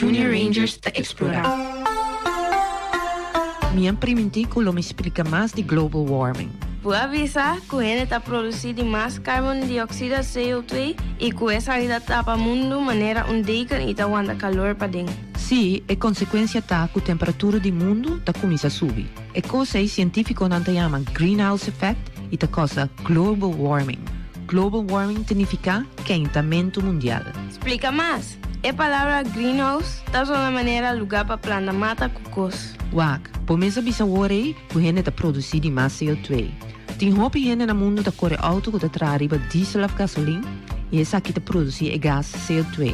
Junior Rangers ta explora. Mi a priminti cu lo mi splica mas di global warming. Bo a bisa cu hende ta produci di mas carbon dioxide, CO2, y cu esaki ta tapa mundo manera un deken y ta wanta calor paden. Sí, e consecuencia ta cu temperatura di mundo ta cuminsa subi. E cos ey cientificonan ta yama greenhouse effect y ta causa global warming. Global warming ta nifica keintamento mundial. Splica mas! E palabra greenhouse ta sona manera lugá pa planta mata ku kos. Wak, bo mes a bisa wor ei ku hende ta produsí di mas CO2. Tin hopi hende na mundu ta kore outo ku ta traha riba diesel òf gasolin i esaki ta produsí e gas CO2.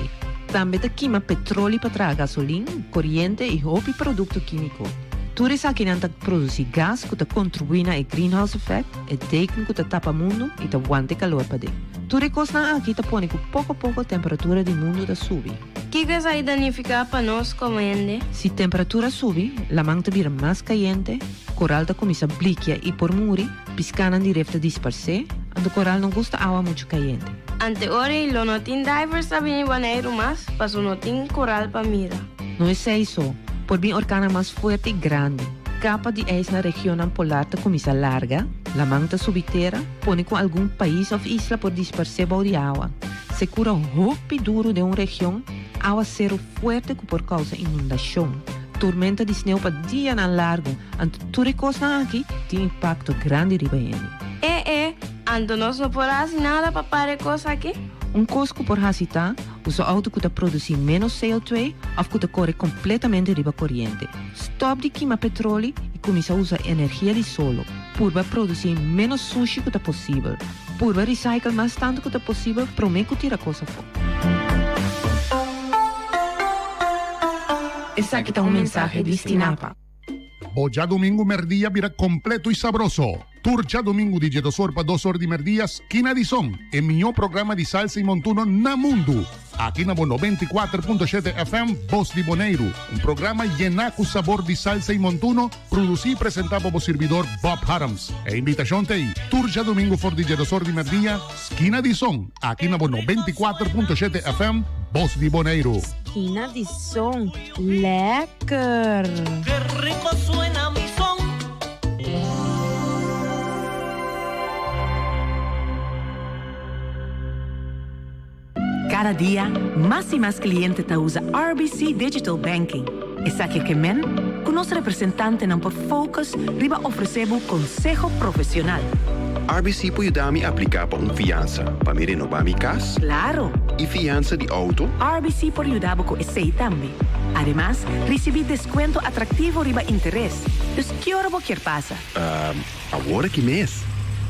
Tambe ta kima petroli pa traha gasolin, koriente i hopi produkto kímiko. Tur esakinan ta produsí gas ku ta kontribuí na e greenhouse effect, e deken ku ta tapa mundu i ta wanta e kalor paden. Tur e kosnan aki ta pone ku poko poko temperatura di mundu ta subi. Kiko esaki ta nifiká pa nos komo hende? Si temperatura subi, laman ta bira mas kayente, koral ta kuminsá blikia i por muri, piskánan di ref ta disparsé, anto koral no gusta awa muchu kayente. Ante ora ei lo no tin divers ta bini Boneiru mas, paso no tin koral pa mira. No esei so, por bin orkannan mas fuerte i grandi. Kapa di ijs na regionnan polar ta kuminsá larga, laman ta subi tera, pone ku algun pais òf isla por disparsé bou di awa. Sekura hopi duru den un region, awaseru fuerte ku por kousa inundashon, tormenta di sneu pa dianan largu, anto tur e kosnan aki tin impakto grandi riba hende. E e, anto nos no por hasi nada pa para e kos aki? Un kos ku por hasi ta usa outo ku ta produsí ménos CO2 òf ku ta kore kompletamente riba koriente. Stòp di kima petroli i kuminsá usa energia di solo. Purba produsí ménos sushi ku ta posibel. Purba recycle mas tantu ku ta posibel promé ku tira kos afó. Esaki ta un mensahe di Stinapa. Bo djadumingu merdia bira kompleto i sabroso. Tur djadumingu di djedosor pa dosor di merdia Skina di Son, e mihó programa di salsa i montuno na mundu. Aki na bo 94.7 FM Bos di Boneiru, un programa yená ku sabor di salsa i montuno, produsí i presentá pa bo sirbidor Bob Harms. E invitashon ta ei, tur djadumingu for di djedosor di merdia, Skina di Son, aki na bo 94.7 FM Bos di Boneiru. Skina di Son, lekker! Ke rico suena mi son. Kada dia, mas i mas kliente ta usa RBC Digital Banking. Esaki ke men ku nos representantenan por focus riba ofresé bo konseho profesional. RBC por yuda mi apliká pa un fiansa pa mi renobá mi kas? Klaro! I fiansa di outo? RBC por yuda bo ku esei tambe. Ademas, risibí deskuento atraktivo riba interes. Dus ki ora bo kier pasa? Ehm, awor aki mes.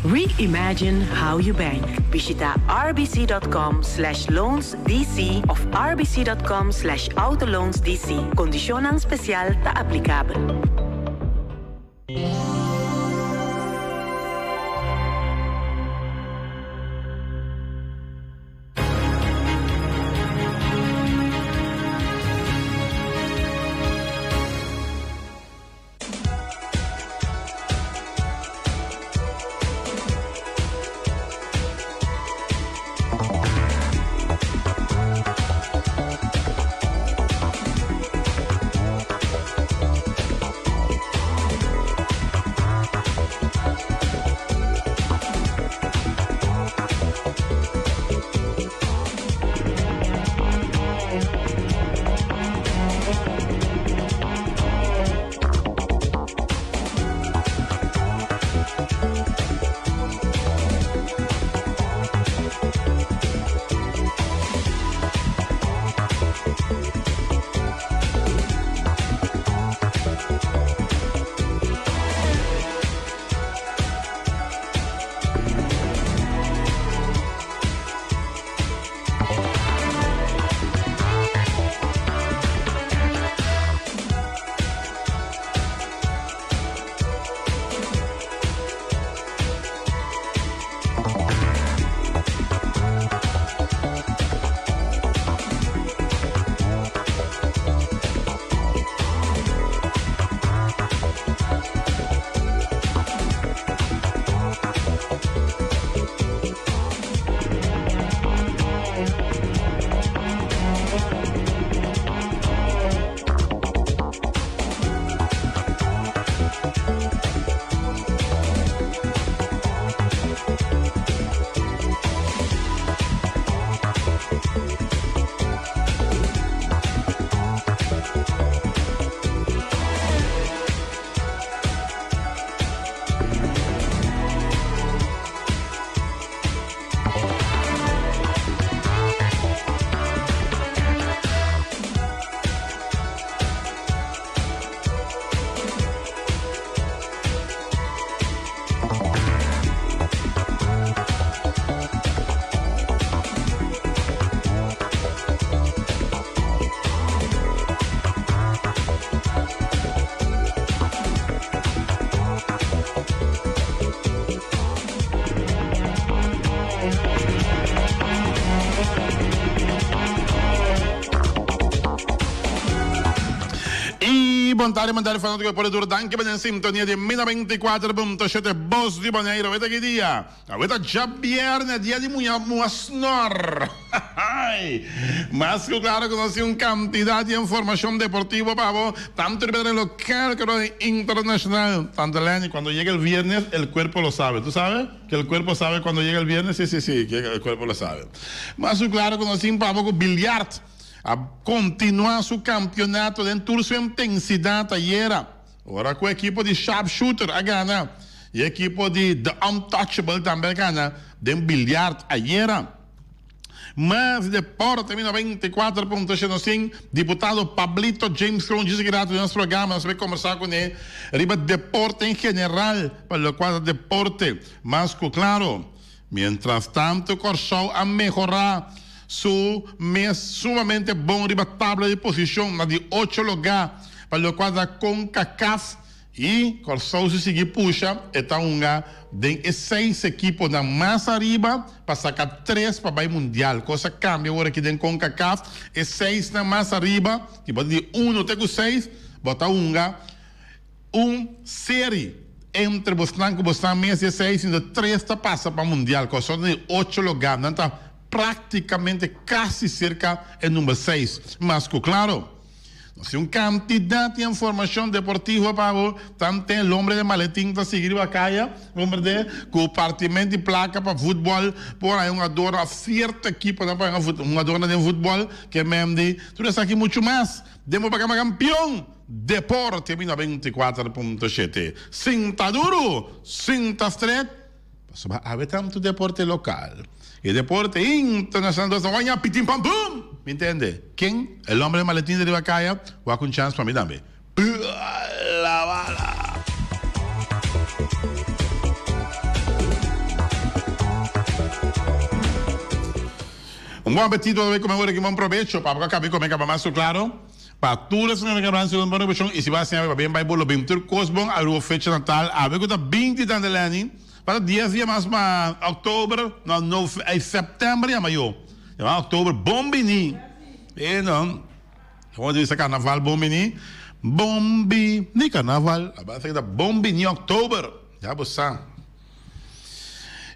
Reimagine how you bank. Bishita rbc.com/loansdc of rbc.com/autoloansdc. Kondishonnan spesial ta aplikabel. Bon tardi, bon tardi fanatico por duro. Danki pa den sintonia di mi 94.7 Bos di Boneiru. Aweta ki dia? Aweta djabierne, dia di muña mua snor. Mas ku klaro ku nos tin un kantidat di informashon deportivo pa bo, tantu riba tereno lokal komo internashonal. Tante Lenny, cuando llega el viernes, el cuerpo lo sabe. Tu sabe? Que el cuerpo sabe cuando llega el viernes? Sí, sí, sí, que el cuerpo lo sabe. Mas ku klaro ku nos tin pa bo ku biljart a kontinuá su kampionato den tur su intensidat ayera. Ora ku ekipo di Sharpshooter a gana i ekipo di The Untouchable tambe a gana den biljart ayera. Mas deporte mi 94.7 sin diputado Pablito James Kroon djis aki rato den nos programa nos bai kombersá kuné riba deporte en general pa lokual ta deporte mas ku klaro. Mientras tanto Kòrsou a mehorá su mes sumamente bon riba tabla di posishon na di ocho lugá pa lokual ta Concacaf i Kòrsou si sigui pusha e ta hunga den e seis ekiponan mas ariba pa saka tres pa bai mundial. Kos a kambia awor aki den Concacaf e seisnan mas ariba di bo ta di uno te ku seis bo ta hunga Un seri entre bosnan ku bosnan mes di e seis i de tres ta pasa pa mundial. Kòrsou ta di ocho lugá. Nan ta práktikamente kasi serka e number seis. Mas ku klaro, nos tin un kantidat di informashon deportivo pa bo. Tanten el hombre de maletin ta sigui riba kaya, komprende, ku partimentu di plaka pa futbòl por haña un hungador òf sierto ekiponan por haña hungadornan den futbòl ke mende. Tur esaki muchu mas den bo programa Kampion! Deporte mi 94.7 Sinta duru, sinta stret, pasobra awe tantu deporte lokal i deporte internashonal nos ta guaña pitin pam pum! Mi ntende? Ken? El hombre del maletin di riba kaya? Wak un chans pa mi tambe. Bala bala! Un bon apetito ta bay come ora ki bon probecho. Papa cu a caba di come caba mas su claro. Pa tur esnan ku ta un bon revolushon i si bo a siña pabia bai bo lo bin tur kos bon Aruba fecha natal awe ku ta 20 tante Lenny pa ta dies dia mas pa oktober no no ay september yama yo yama oktober bon bini e no como di bisa karnaval bon bini bon bini karnaval a basa kita bon bini oktober ya bo sa.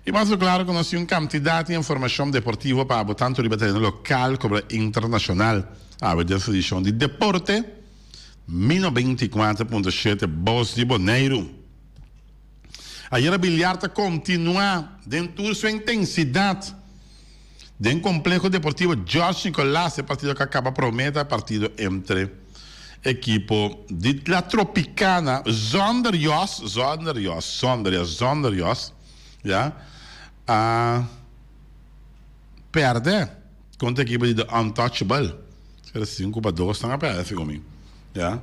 I mas lo klaro ku nos tin un kantidat di informashon deportivo pa abo tantu riba tereno lokal komo internashonal. Awe den su edishon di Deporte, Mi 94.7 Bos di Boneiru. Ayera biliar ta kontinuá den tur su intensidat den Kompleho Deportivo George Nicolaas. E partido ku a kaba promé ta partido entre ekipo di La Tropicana zonder Jos, zonder Jos, zonder ya, zonder Jos, ya, a pèrdè kontra ekipo di The Untouchable. Spera 5-2 nan a pèrdè segun mi, ya.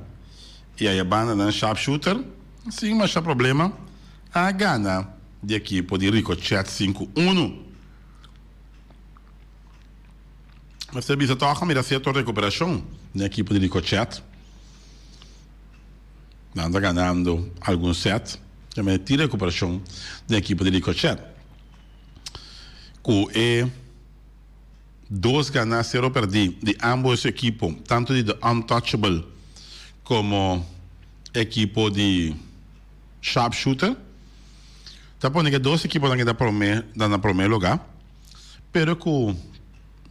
I aya banda nan Sharpshooter sin masha problema a gana di ekipo di Ricochet 5-1. Mester bisa tòg a mira sierto rekuperashon den ekipo di Ricochet. Nan ta ganando algun sèt. Ta mira tin rekuperashon den ekipo di Ricochet. Ku e dos ganá sero pèrdí di ámbos ekipo, tantu di The Untouchable komo ekipo di Sharpshooter, ta pone ku e dos ekiponan keda promé ta na promé lugá. Pero ku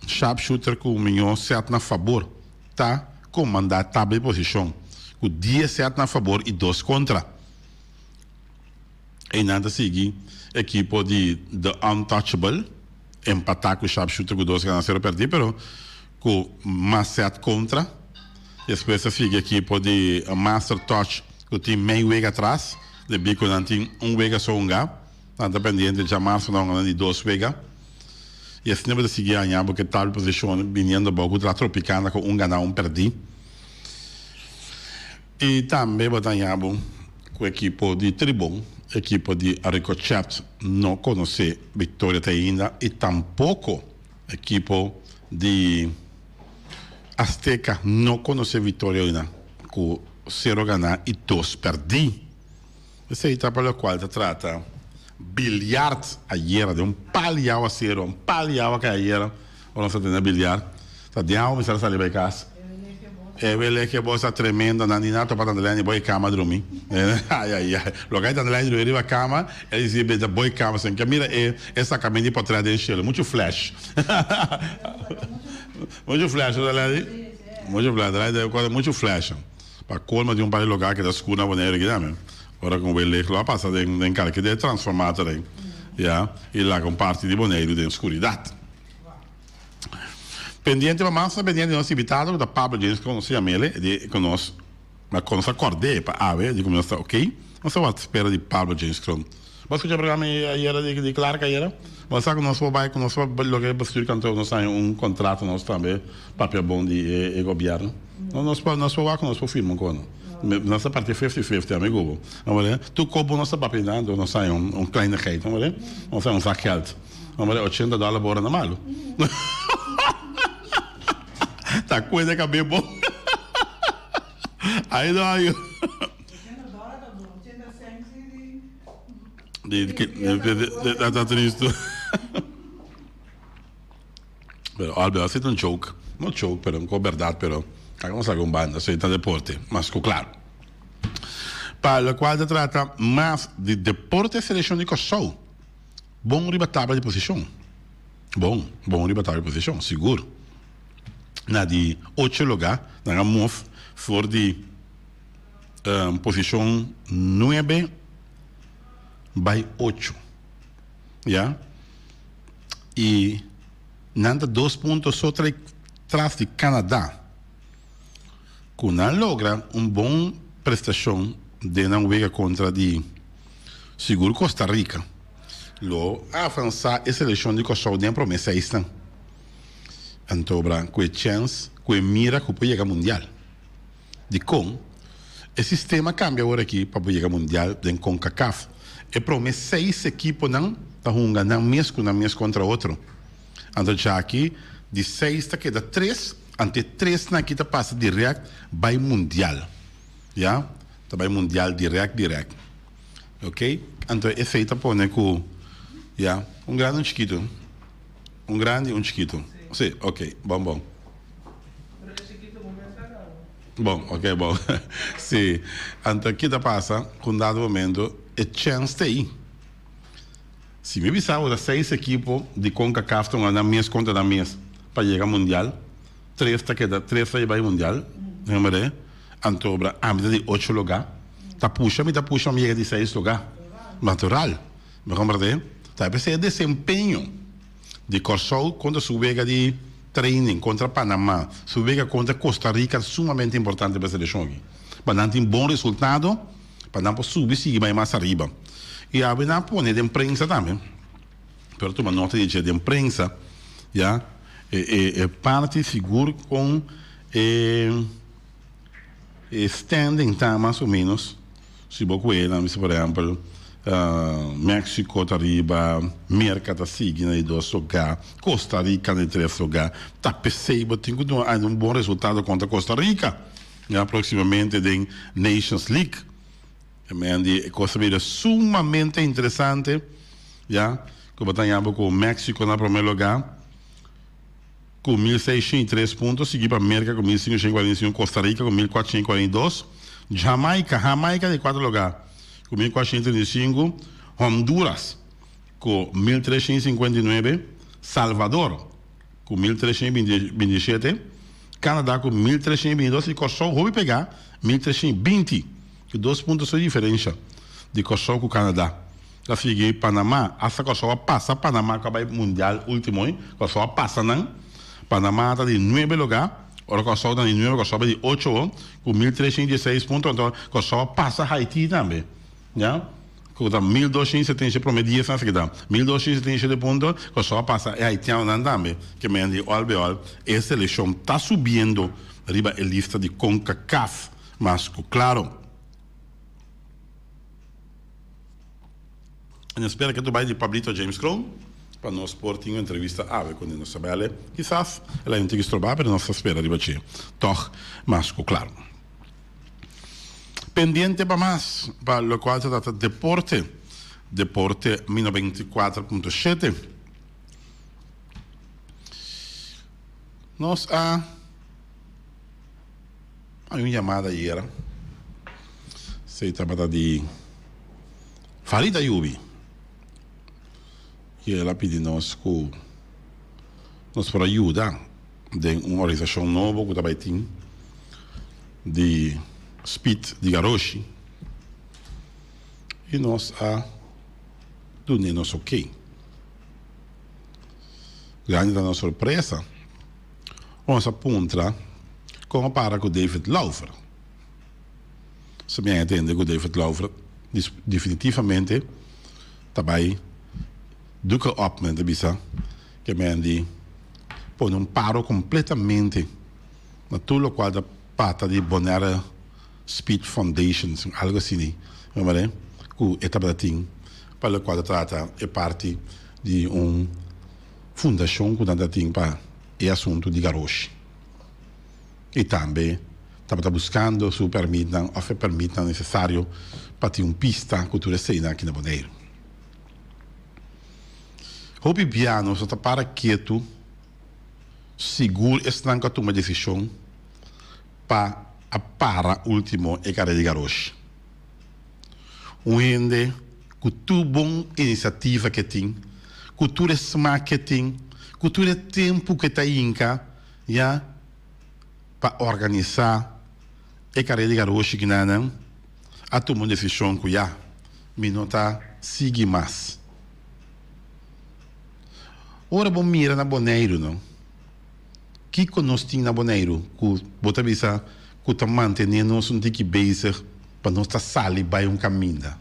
sharpshooter ku miñó sèt na fabor ta komandá tabla di posishon ku dies sèt na fabor i dos kontra. Einan ta sigui ekipo di The Untouchable empatá ku sharpshooter ku dos gana sero pèrdí pero ku mas sèt kontra. Despues ta sigui ekipo di Master Touch ku tin mei wega atras debí ku nan tin un wega so hungá. Nan ta pendiente djamarzo na un di dos wega y asina bo ta sigui haña bo ke tal posicion biniendo abou cu ta La Tropicana cu un gana un perdi y tambe bo ta haña bo cu ekipo di Tribon ekipo di Ricochet no conoce victoria te ainda y tampoco ekipo di Azteca no conoce victoria ainda cu cero gana y dos perdi. Esei ta pa lokual ta trata biljart ayera den un pal di awa sero, un pal di awa kai ayera ora nos ta tene biljart. Ta den awa mi sal sali bai kas. E wele ke bo sa tremendo nan di na topa tante Lenny boy kama drumi. Ay ay ay. Loke ay tante Lenny drumi riba kama, e disi beta boy kama sen ke mira e e sakamen di potret den shelu. Muchu flash. Muchu flash tante Lenny. Muchu flash. Tante Lenny ta muchu flash. Pa colmo tin un par di loka ke ta skur na Boneiru aki tambe. Ora ku wele lo a pasa den den kalke de transformator ei. Ya, i laga un parti di Boneiru den skuridat. Pendiente pa mas ta pendiente di nos invitado ku ta Pablo James ku nos yam'ele di ku nos ma ku nos a kord'é pa awe di ku nos ta ok. Nos ta wak spera di Pablo James Kroon. Bo a skucha programa ayera di di Clark ayera? Bo sa ku nos por bai ku nos por loke bestuur kantoor nos haña un kontrato nos tambe papia bon di e gobièrnu. Nos por nos por wak ku nos por firma un kono. Nos ta parti fifty fifty amigo bo. Tur kobo nos ta papia nan nos haña un kleinigheid nos haña un zak gèld. Hombre, 80 dólar por hora na malo. Ta cuenta cabé bo. Ay no ay. Di di di di ta tristo. Pero Albert, ha sido un joke. No joke, pero un verdad, pero hagamos algo un banda, soy ta deporte, mas cu claro. Pa lo cual ta trata mas di deporte seleccion di Kòrsou. Bon riba tabla di posishon. Bon, bon riba tabla di posishon, sigur. Na di ocho lugá nan a move for di posishon nuebe bai ocho, ya. I nan ta dos punto so tras di Canada, ku nan logra un bon prestashon den nan wega kontra di Sigur Costa Rica lo avansa e seleccion di Kòrsou den prome seisnan. Anto bra ku e chèns ku e mira ku por yega mundial. Dikon? E sistema kambia awor aki pa por yega mundial den Concacaf. E prome seis ekiponan ta hunga nan mes ku nan mes kontra otro. Anto djaki di seis ta keda tres, anto e tresnan aki ta pasa dirèkt bai mundial. Ya. Ta bai mundial direct direct. Ok, anto esey ta pone cu ya, un grandi un chikito. Un grandi un chikito. Si, ok, bon bon. Bon, ok, bon. Si, anto ki ta pasa cu un dado momento e chens ta ey. Si mi bisa bo ta seis ekipo di Concacaf ta hunga nan mes contra nan mes pa yega mundial, tres ta keda, tres ta bai mundial, Anto obra ami ta di ocho lugá. Ta pusha mi ta pusha mi yega di seis lugá. Natural. Bo komprendé? Ta p'esei e desempeño di Kòrsou kontra su wega di training kontra Panamá, su wega kontra Costa Rica ta sumamente importante pa e selekshon aki. Pa nan tin bon resultado, pa nan por subi sigui bai mas ariba. I awe nan a pone den prensa tambe, pero tuma nota di dje den prensa, ya, e e parti sigur kon e. E standing ta mas o menos, si bo cu e nan bisa por ehempel Mexico ta riba, Merca ta sigui na di dos lugar, Costa Rica na di tres lugar, ta pesey bo tin cu duna un bon resultado contra Costa Rica ya proximamente den Nations League. E men di e cos ta bira sumamente interesante ya cu bo ta haña bo cu Mexico na prome lugar. ku 1603 punto, sigui pa Merka ku 1545, Costa Rica ku 1442, Jamaica, Jamaica di kuater lugá ku 1435, Honduras ku 1359, Salvador ku 1327, Canada ku 1322 i Kòrsou hopi pegá 1320, ku dos punto so diferensha di Kòrsou ku Canada. Ta sigui Panama, hasta Kòrsou a pasa Panama ku a bai mundial ultimo ei, Kòrsou a pasa nan, Panama ta di nuebe lugá, ora Kòrsou ta di nuebe Kòrsou bai di ocho awor ku 1316 punto, anto Kòrsou a pasa Haiti tambe, ya, ku ta 1277 prome dies nan ta 1277 punto, Kòrsou a pasa e haitianonan tambe, ke men di òl be òl e selekshon ta subiendo riba e lista di Concacaf mas ku klaro. En espera ke tu bai di Pablito James Kroon pa nos por tin un entrevista awe ku nos ta bel e. Kisas el a un tiki strobá pero nos ta spera riba dje tòg mas ku klaro. Pendiente pa mas pa lokual ta trata deporte, Deporte mi 94.7. Nos a. Hay un yamada ayera. Esei tabata di Farid Ayubi. I el a pidi nos ku nos por a yuda den un organisashon nobo ku ta bai tin di Speed di Garoshi. I nos a dun'é nos okey. Grandi ta nos sorpresa ora nos a puntra kon a para ku David Laufer. Si mi a tende ku David Laufer definitivamente ta bai doeke op, men ta bisa ke men di pone un paro kompletamente na tur lokual ta pata di Bonaire Speed Foundation, algo asina, ku e tabata tin pa lokual ta trata e parti di un fundashon ku nan ta tin pa e asuntu di garoshi. I tambe tabata buskando su pèrmitnan òf e pèrmitnan nesesario pa tin un pista ku tur eseinan aki na Boneiru. Hopi bia nos no ta para ketu sigur esnan ku a tuma desishon pa a para último e karera di garoshi. Un hende ku tur bon inisiativa ke tin, ku tur e smak ke tin, ku tur e tempu ke ta hinka ya pa organisá e karera di garoshi kinanan, a tuma un desishon ku ya, mi no ta sigui mas. Ora bo mira na Boneiru no, kiko nos tin na Boneiru ku bo ta bisa ku ta mantené nos un tiki bezig pa nos ta sali bai un kaminda?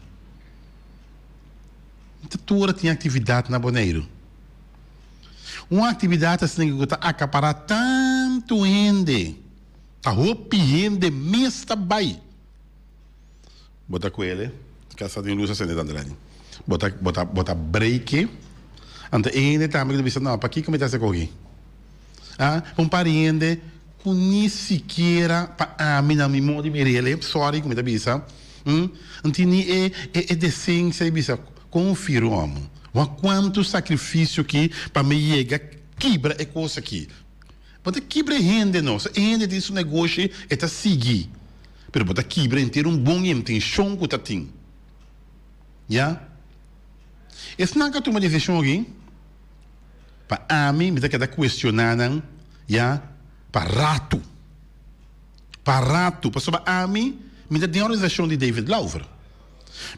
Ta tur ora tin aktividat na Boneiru. Un aktividat asina ku ta akapará tantu hende, ta hopi hende mes ta bai. Bo ta kuele, kasa tin lus asende tanta lani. Bo ta bo ta bo ta breike. Anto e hende tambe ku ta bisa no, pakiko mi ta hasi koki? Ah, un par di hende ku ni sikiera pa ami na mi modo di mir'el, sorry ku mi ta bisa, no tin ni e e desensia di bisa kon un firu omo. Wak kuantu sakrifisio ki pa mi yega kibra e kos aki. Bo ta kibra e hende no, so e hende tin su negoshi e ta sigui, pero bo ta kibra henter un bon intenshon ku ta tin. Ya. Esnan ku a tuma desishon aki, pa ami mi ta keda kuestioná nan ya pa ratu, pa ratu, pasobra ami mi ta den organisashon di David Lauver,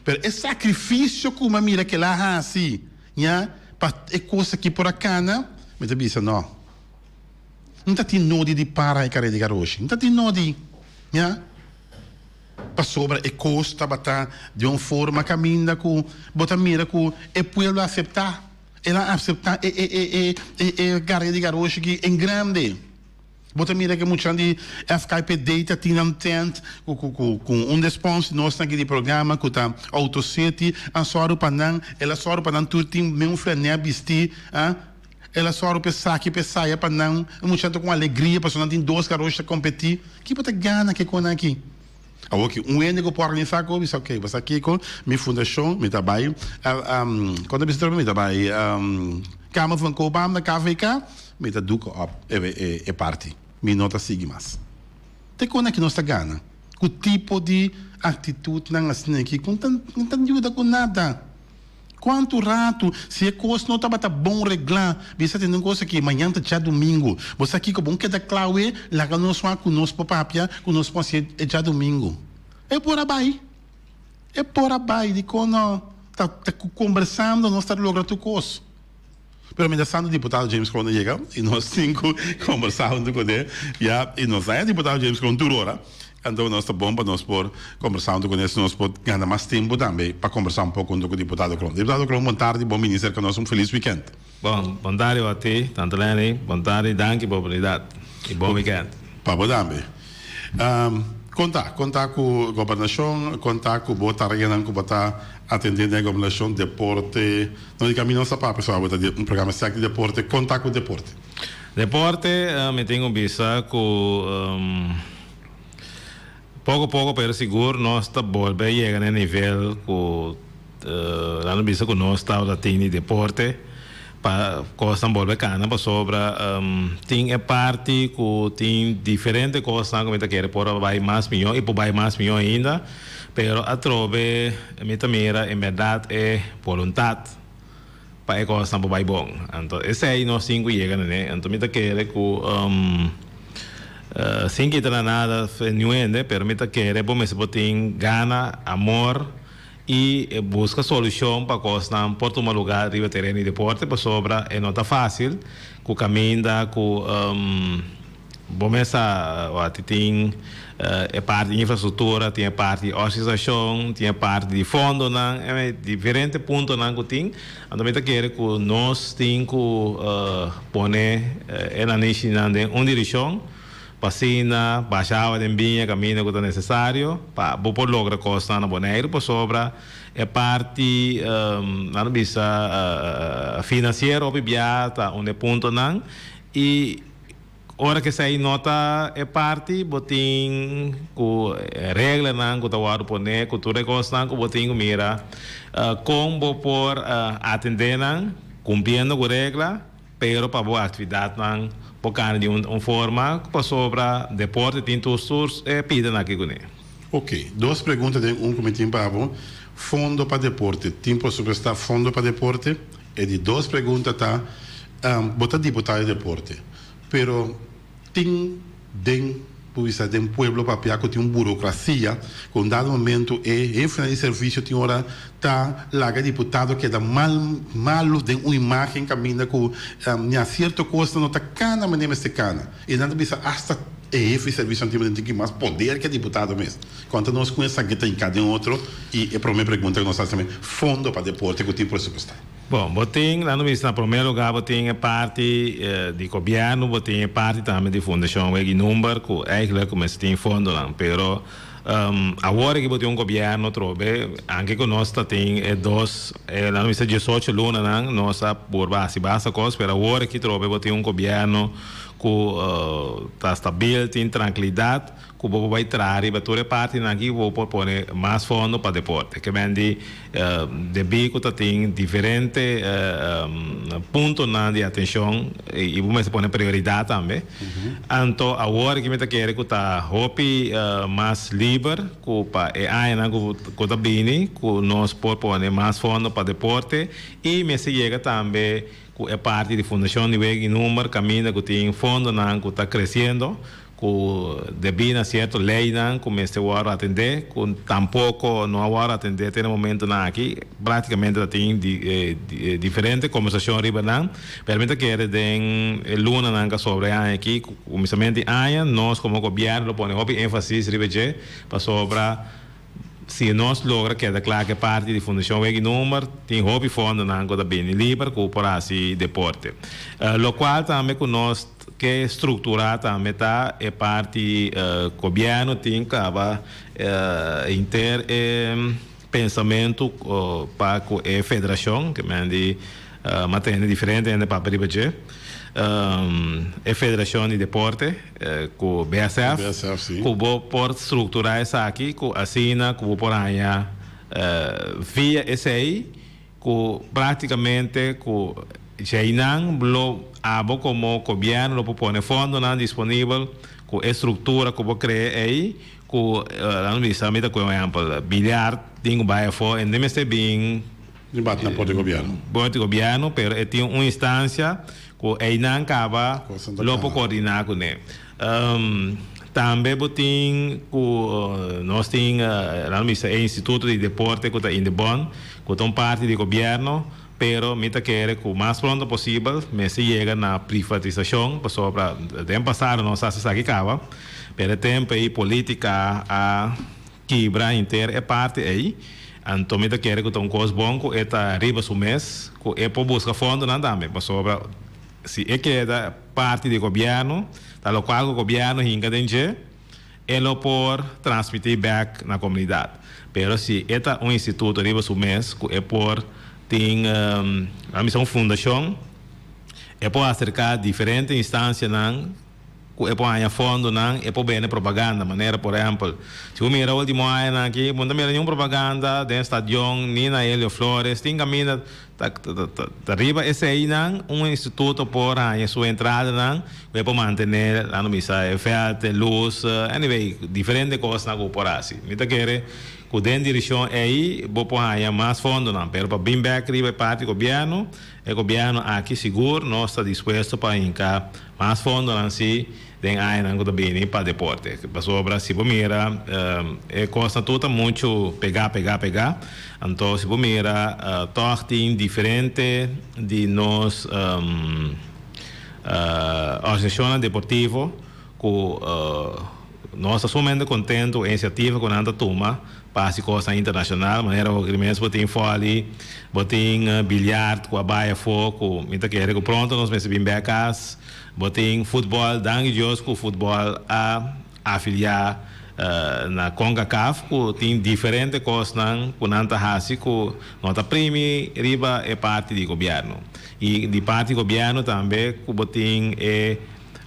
pero e sakrifisio ku mi a mira ku el a hasi ya pa e kos aki por a kana, mi ta bisa no. N ta tin nodi di para e kareda di garoshi. N ta tin nodi, ya. Pasobra e kos tabata di un forma kaminda ku bo ta mira ku e pueblo a aseptá. El a aseptá e e e e e e kareda di garoshi aki en grande. Bo ta mira ku e muchanan di FKPD ta tin nan tent ku ku ku ku un despons di nos aki di programa ku ta Auto City a sòru pa nan. El a sòru pa nan tur tin men un flanel bistí, ah. El a sòru pa esaki, pa esaya, pa nan. E muchanan ta ku alegria pasobra nan tin dos garoshi ta kompetí. Ki bo ta gana ku e konan aki? Awor ki un hende ku por organisá ku bisa oke, bo sa kiko, mi fundashon, mi ta bai, kon ta bisa trobe, mi ta bai Kamer van Koophandel, KVK, mi ta doek op e parti. Mi no ta sigui mas. Te kon aki nos ta gana ku tipo di aktitutnan asina aki ku no ta yuda ku nada. Kuantu ratu si e kos no tabata bon reglá, bisa tende un kos aki, mañan ta djadumingu. Bo sa kiko, bon keda kla awe, laga nos wak ku nos por papia, ku nos por hasi e djadumingu. E por a bai. E por a bai, dikon no? Ta ta ku kombersando nos ta logra tur kos. Pero mientras tanto diputado James Kroon a yega i nos tin ku kombersá huntu kuné, ya, i nos haña diputado James Kroon tur ora. Anto nos ta bon pa nos por kombersá huntu kuné si nos por gana mas tempu tambe pa kombersá un poko huntu ku diputado Kroon. Diputado Kroon, bon tardi, bon bini serka nos, un felis wikènt. Bon, bon tardi Wati, Tante Lenny, bon tardi, danki pa oportunidat i bon wikènt. Pa bo tambe. Kon ta? Kon ta ku gobernashon? Kon ta ku bo tareanan ku bo ta atendé den gobernashon, deporte? No di kaminda nos ta papia so awe ta di un programa sèk di deporte. Kon ta ku deporte? Deporte, mi tin ku bisa ku poko poko pero sigur nos ta bolbe yega na e nivel ku nan a bisa ku nos tabata tin di deporte. Pa kosnan bolbe kana pasobra tin e parti ku tin diferente kosnan ku mi ta kere por a bai mas mihó i por bai mas mihó ainda pero atrobe mi ta mira en bèrdat e boluntat pa e kosnan por bai bon. Anto esei nos tin ku yega na ne. Anto mi ta kere ku sin kita na nada niun hende pero mi ta kere bo mester por tin gana, amor i buska solushon pa kosnan por tuma luga riba tereno di deporte pasobra e no ta fásil ku kaminda ku Bo mes sa wak tin e parti di infrastruktura, tin e parti di organisashon, tin e parti di fondonan, e diferente puntonan ku tin. Anto mi ta kere ku nos tin ku pone e nanishinan den un direkshon pa asina basha awa den biña kaminda ku ta nesesario pa bo por logra kosnan na Boneiru pasobra e parti nan ta bisa finansiero hopi bia ta un di e puntonan i Ora ku esei no ta e parti, bo tin ku reglanan ku ta wòrdu poné, ku tur e kosnan ku bo tin ku mira kon bo por atendé nan kumpliendo ku regla, pero pa bo aktividatnan por kana di un forma pasobra deporte tin tur tur e pidanan aki kuné. Ok, dos pregunta den un ku mi tin pa bo. Fondo pa deporte, tin presupuestá fondo pa deporte? E di dos pregunta ta, bo ta diputado di deporte, pero tin den por bisa den pueblo papia cu tin un burocracia cu un dado momento e hefenan di servicio tin ora ta laga e diputado keda mal malo den un imagen caminda cu ña cierto cosnan no ta cana manera mester cana y nan ta bisa hasta e hefe di servicio nan tin mas poder cu e diputado mes. Cuanto nos cu esaki ta hinca den otro y e prome pregunta cu nos haci tambe fondo pa deporte cu tin presupuesta. Bon, bo tin, laat nos bisa, na prome lugar bo tin e parti di gobierno, bo tin e parti tambe di Fundacion Weg'i Number cu eigenlijk cu mester tin fondonan. Pero awor aki bo tin un gobierno trobe, anke cu nos ta tin e dos, laat nos bisa diesocho lunanan nos a purba haci basta cos, pero awor aki trobe bo tin un gobierno cu ta stabil, tin trankilidad. Ku bo por bai traha riba tur e partinan aki bo por pone mas fondo pa deporte. Ke men di debí ku ta tin diferente puntonan di atenshon i bo mester pone prioridat tambe. Anto awor aki mi ta kere ku ta hopi mas liber ku pa e añanan ku ta bini ku nos por pone mas fondo pa deporte i mester yega tambe ku e parti di Fundashon di Wega i Number kaminda ku tin fondonan ku ta kresiendo ku debí na sierto leinan ku mester wòrdu atendé, ku tampoko no a wòrdu atendé te na momentunan aki. Práktikamente ta tin diferente kombersashon riba nan, pero mi ta kere den e lunanan ku a sobra e aña aki, ku kuminsamentu di aña, nos komo gobièrnu lo pone hopi énfasis riba dje, pasobra Si nos logra keda kla ku e parti di Fundashon Wega i Number, tin hopi fondonan ku ta bini liber ku por hasi deporte. Lokual tambe ku nos ke strukturá tambe ta e parti gobièrnu tin kaba henter e pensamentu pa ku e federashon, ke men di m'a tende diferente hende papia riba dje, e federashon di deporte. Ku BSF, ku bo por strukturá esaki ku asina ku bo por haña via esei ku práktikamente ku djeinan lo abo komo gobièrnu lo por pone fondonan disponibel ku e struktura ku bo krea ei ku laga nos bisa mi ta kohe un ehèmpel biliar tin ku bai afó e no mester bin Di bati na por di gobièrnu. Por di gobièrnu pero e tin un instansia Ku einan kaba lo por koordiná kuné. Tambe bo tin ku nos tin nan bisa e instituto di deporte ku ta Indebon ku ta un parti di gobièrnu pero mi ta kere ku mas pronto posibel mester yega na privatisashon pasobra den pasado nos a hasi esaki kaba pero e tempu ei polítika a kibra henter e parti ei, anto mi ta kere ku ta un kos bon ku e ta riba su mes, ku e por buska fondonan tambe, pasobra si e keda parti di gobièrnu, ta lokual ku gobièrnu hinka den dje, e lo por transmití bèk na komunidat. Pero si e ta un instituto riba su mes ku e por tin, a misa un fundashon, e por aserká diferente instansianan, Ku e por haña fondonan, e por bende propaganda. Manera por ehèmpel, si bo mira último añanan aki, bo no ta mira niun propaganda den stadion ni na Helio Flores. Tin kaminda Ta riba eseinan un instituto por haña su entradanan ku e por mantené, laat nos bisa, e vèlt, e lus, anyway, diferente kosnan ku por hasi. Mi ta kere ku den direkshon ei bo por haña mas fondonan, pero pa bin bèk riba e parti gobièrnu, e gobièrnu aki sigur nos ta dispuesto pa hinka mas fondonan si den añanan ku ta bini pa deporte. Pasobra si bo mira e kosnan tur ta muchu pegá, pegá, pegá. Anto si bo mira tòg tin diferente di nos organisashonnan deportivo ku nos ta sumamente kontentu ku e inisiativa ku nan ta tuma pa hasi kosnan internashonal. Manera ku mes bo tin vòli, bo tin biljart ku a bai afó ku mi ta kere ku pronto nos mester bin bèk kas. Bo tin futbòl, danki Dios ku futbòl a afiliá na Concacaf ku tin diferente kosnan ku nan ta hasi ku no ta primi riba e parti di gobièrnu. I di parti gobièrnu tambe ku bo tin e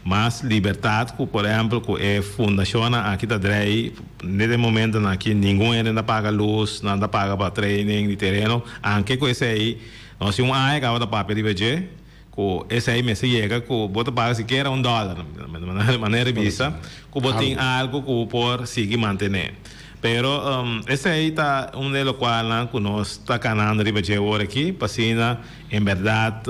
mas libertat ku por ehèmpel ku e fundashonnan aki ta drei net e momentonan aki ningun hende ta paga lus, nan ta paga pa training di tereno, anke ku esei nos tin un aña kaba ta papia riba dje. Ku esei mester yega ku bo ta paga sikiera un dòler, manera di bisa, ku bo tin algu ku bo por sigui mantené. Pero esei ta un di e lokualnan ku nos ta kanando riba dje awor aki pa asina en bèrdat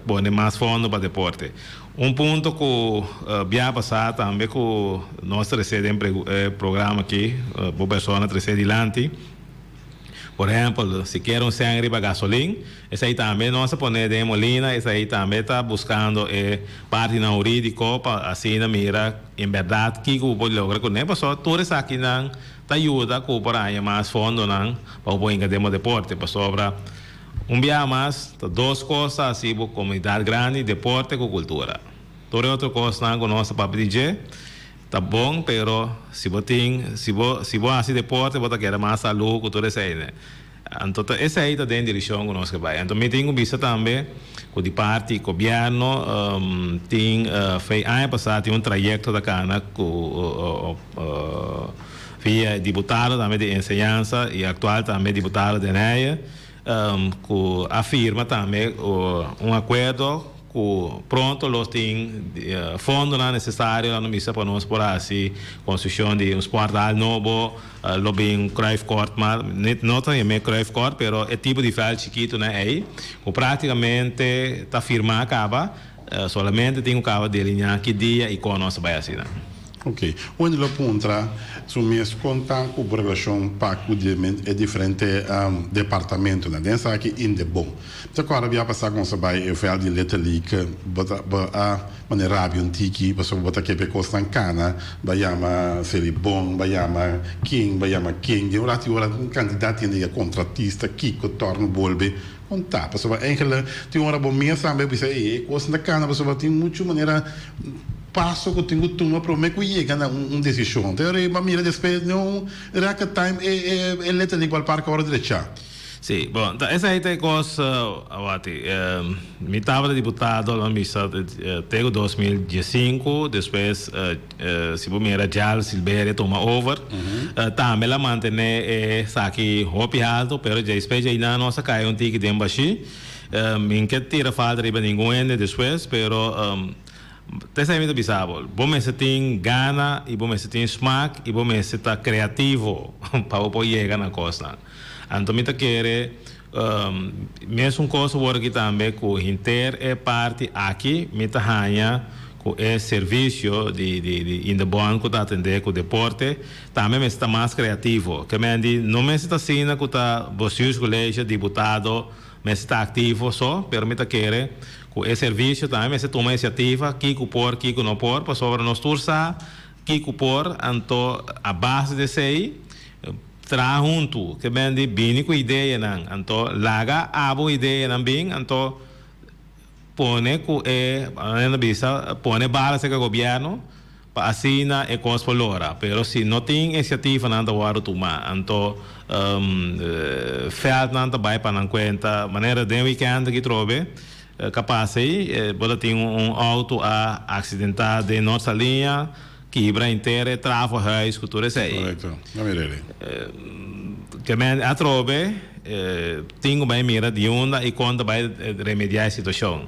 pone mas fondo pa deporte. Un punto ku bia pasá tambe ku nos trese den e programa aki, bo persona trese dilanti, Por ehempel, si kier un sèn riba gasolin, esei tambe nos a pone den molina, esei tambe ta buskando e partinan hurídiko pa asina mira en bèrdat kiko bo por logra kuné, pasobra tur esakinan ta yuda ku por haña mas fondonan pa bo por hinka den bo deporte, pasobra un biaha mas ta dos kos ta hasi bo komunidat grandi, deporte ku kultura. Tur e otro kosnan ku nos ta papia di dje. Ta bon pero si bo tin si bo si bo hasi deporte bo ta keda mas salú ku tur esei ne. Anto ta esei ta den direkshon ku nos ke bai. Anto mi tin ku bisa tambe ku di parti gobièrnu tin fei aña pasá tin un trayekto ta kana ku via e diputado tambe di enseñansa i aktual tambe diputado Den Heyer ku a firma tambe un akuerdo Ku pronto los tin fondonan nesesario nan misa pa nos por hasi konstrukshon di un sporthal nobo, lo bin Cruyff Court mas, no ta yam'é Cruyff Court pero e tipo di vèlt chikitunan ei ku praktikamente ta firmá kaba, solamente tin ku kaba delineá ki dia i kon nos ta bai hasi nan. Ok. Wendy lo puntra su mes kon ta ku bo relashon pa ku e diferente departamentonan. Den esaki Indebon. Mi ta kòrda bia pasá ku nos a bai e vèlt di Little League, bo ta bo a manera rabia un tiki pasobra bo ta ke pa e kosnan kana, bo a yama Selibon, bo a yama ken, bo a yama ken. Den un ratu i ora un kantidat di hende yega, kontratista, kiko, tòrnu bolbe. Kon ta? Pasobra eigenlijk tin ora bo mes tambe a bisa ey e kosnan ta kana pasobra tin muchu manera paso ku tin ku tuma prome ku yega na un desishon. Te ora bo a mira despues den un record time e e letterlijk balpark a wòrdu drechá. Sí, bon, ta esei ta e kos, awati. Mi tabata diputado, lo misa te ku 2015, despues si bo mira Djal Silberie tuma over. Tambe el a mantené e esaki hopi haltu, pero dje despues dje einan nos a kai un tiki den bashí. Mi no ke tira falta riba ningun hende despues, pero ta esei mi ta bisa bo, bo mester tin gana i bo mester tin smak i bo mester ta kreativo pa bo por yega na kosnan. Anto mi ta kere mesun kos awor aki tambe ku henter e parti aki mi ta haña ku e servisio di di di Indebon ku ta atendé ku deporte tambe mester ta mas kreativo. Ke men di no mester ta asina ku ta Bestuurscollege, diputado mester ta aktivo so, pero mi ta kere ku e servisio tambe mester tuma inisiativa kiko por kiko no por pasobra nos tur sa kiko por anto a base di esei Traha huntu, ke ben di bini ku ideanan, anto laga abo ideanan bin, anto pone ku e, manera nan bisa, pone bala serka gobièrnu pa asina e kos por lora. Pero si no tin inisiativanan ta wòrdu tumá, anto vèldnan ta bai pa nan kuenta. Manera den wikènt aki trobe kapas ei, bo ta tin un outo a aksidentá den Nort Saliña, Kibra henter e trafohuis ku tur esei. Korekto. No mira elei. Ke men atrobe. Tin ku bai mira di unda i kon ta bai remediá e situashon.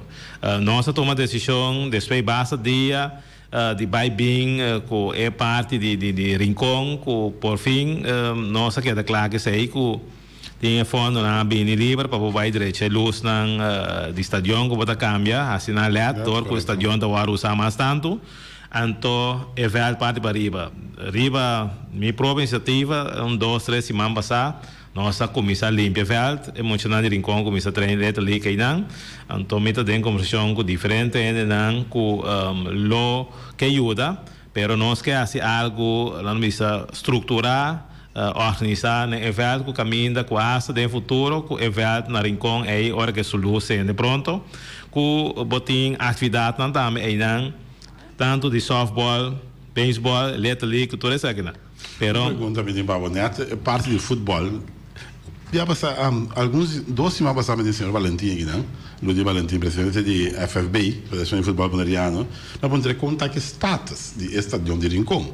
Nos a tuma desishon despues basta dia di bai bin ku e parti di Rincon ku por fin nos a keda kla ku esei ku tin e fondonan a bini liber pa por bai drecha e lusnan di stadion ku bo ta kambia hasi nan led dor ku e stadion ta wòrdu usá mas tantu. Anto e vèlt parti pariba. Riba mi propio inisiativa un dos tres siman pasá Nos a kuminsá limpia vèlt, e muchanan di Rincon a kuminsá train Little League einan. Anto mi ta den kombersashon ku diferente hendenan ku lo ke yuda, pero nos ke hasi algu, nan bisa, strukturá, organisá den e vèlt ku kaminda ku asta den futuro ku e vèlt na Rincon ei ora ku e sulu sende pronto, ku bo tin aktividatnan tambe einan, tantu di sòftbòl, beisbòl, Little League, tur esakinan. Pero. Un pregunta mi tin pa bo, net e parti di futbol, ya pasa alguns dos siman pasa mi tin señor Valentin aki nan, Ludy Valentin presidente di FFB, Federacion di Futbol Boneriano, mi a puntra kon ta ki status di e stadion di Rincon.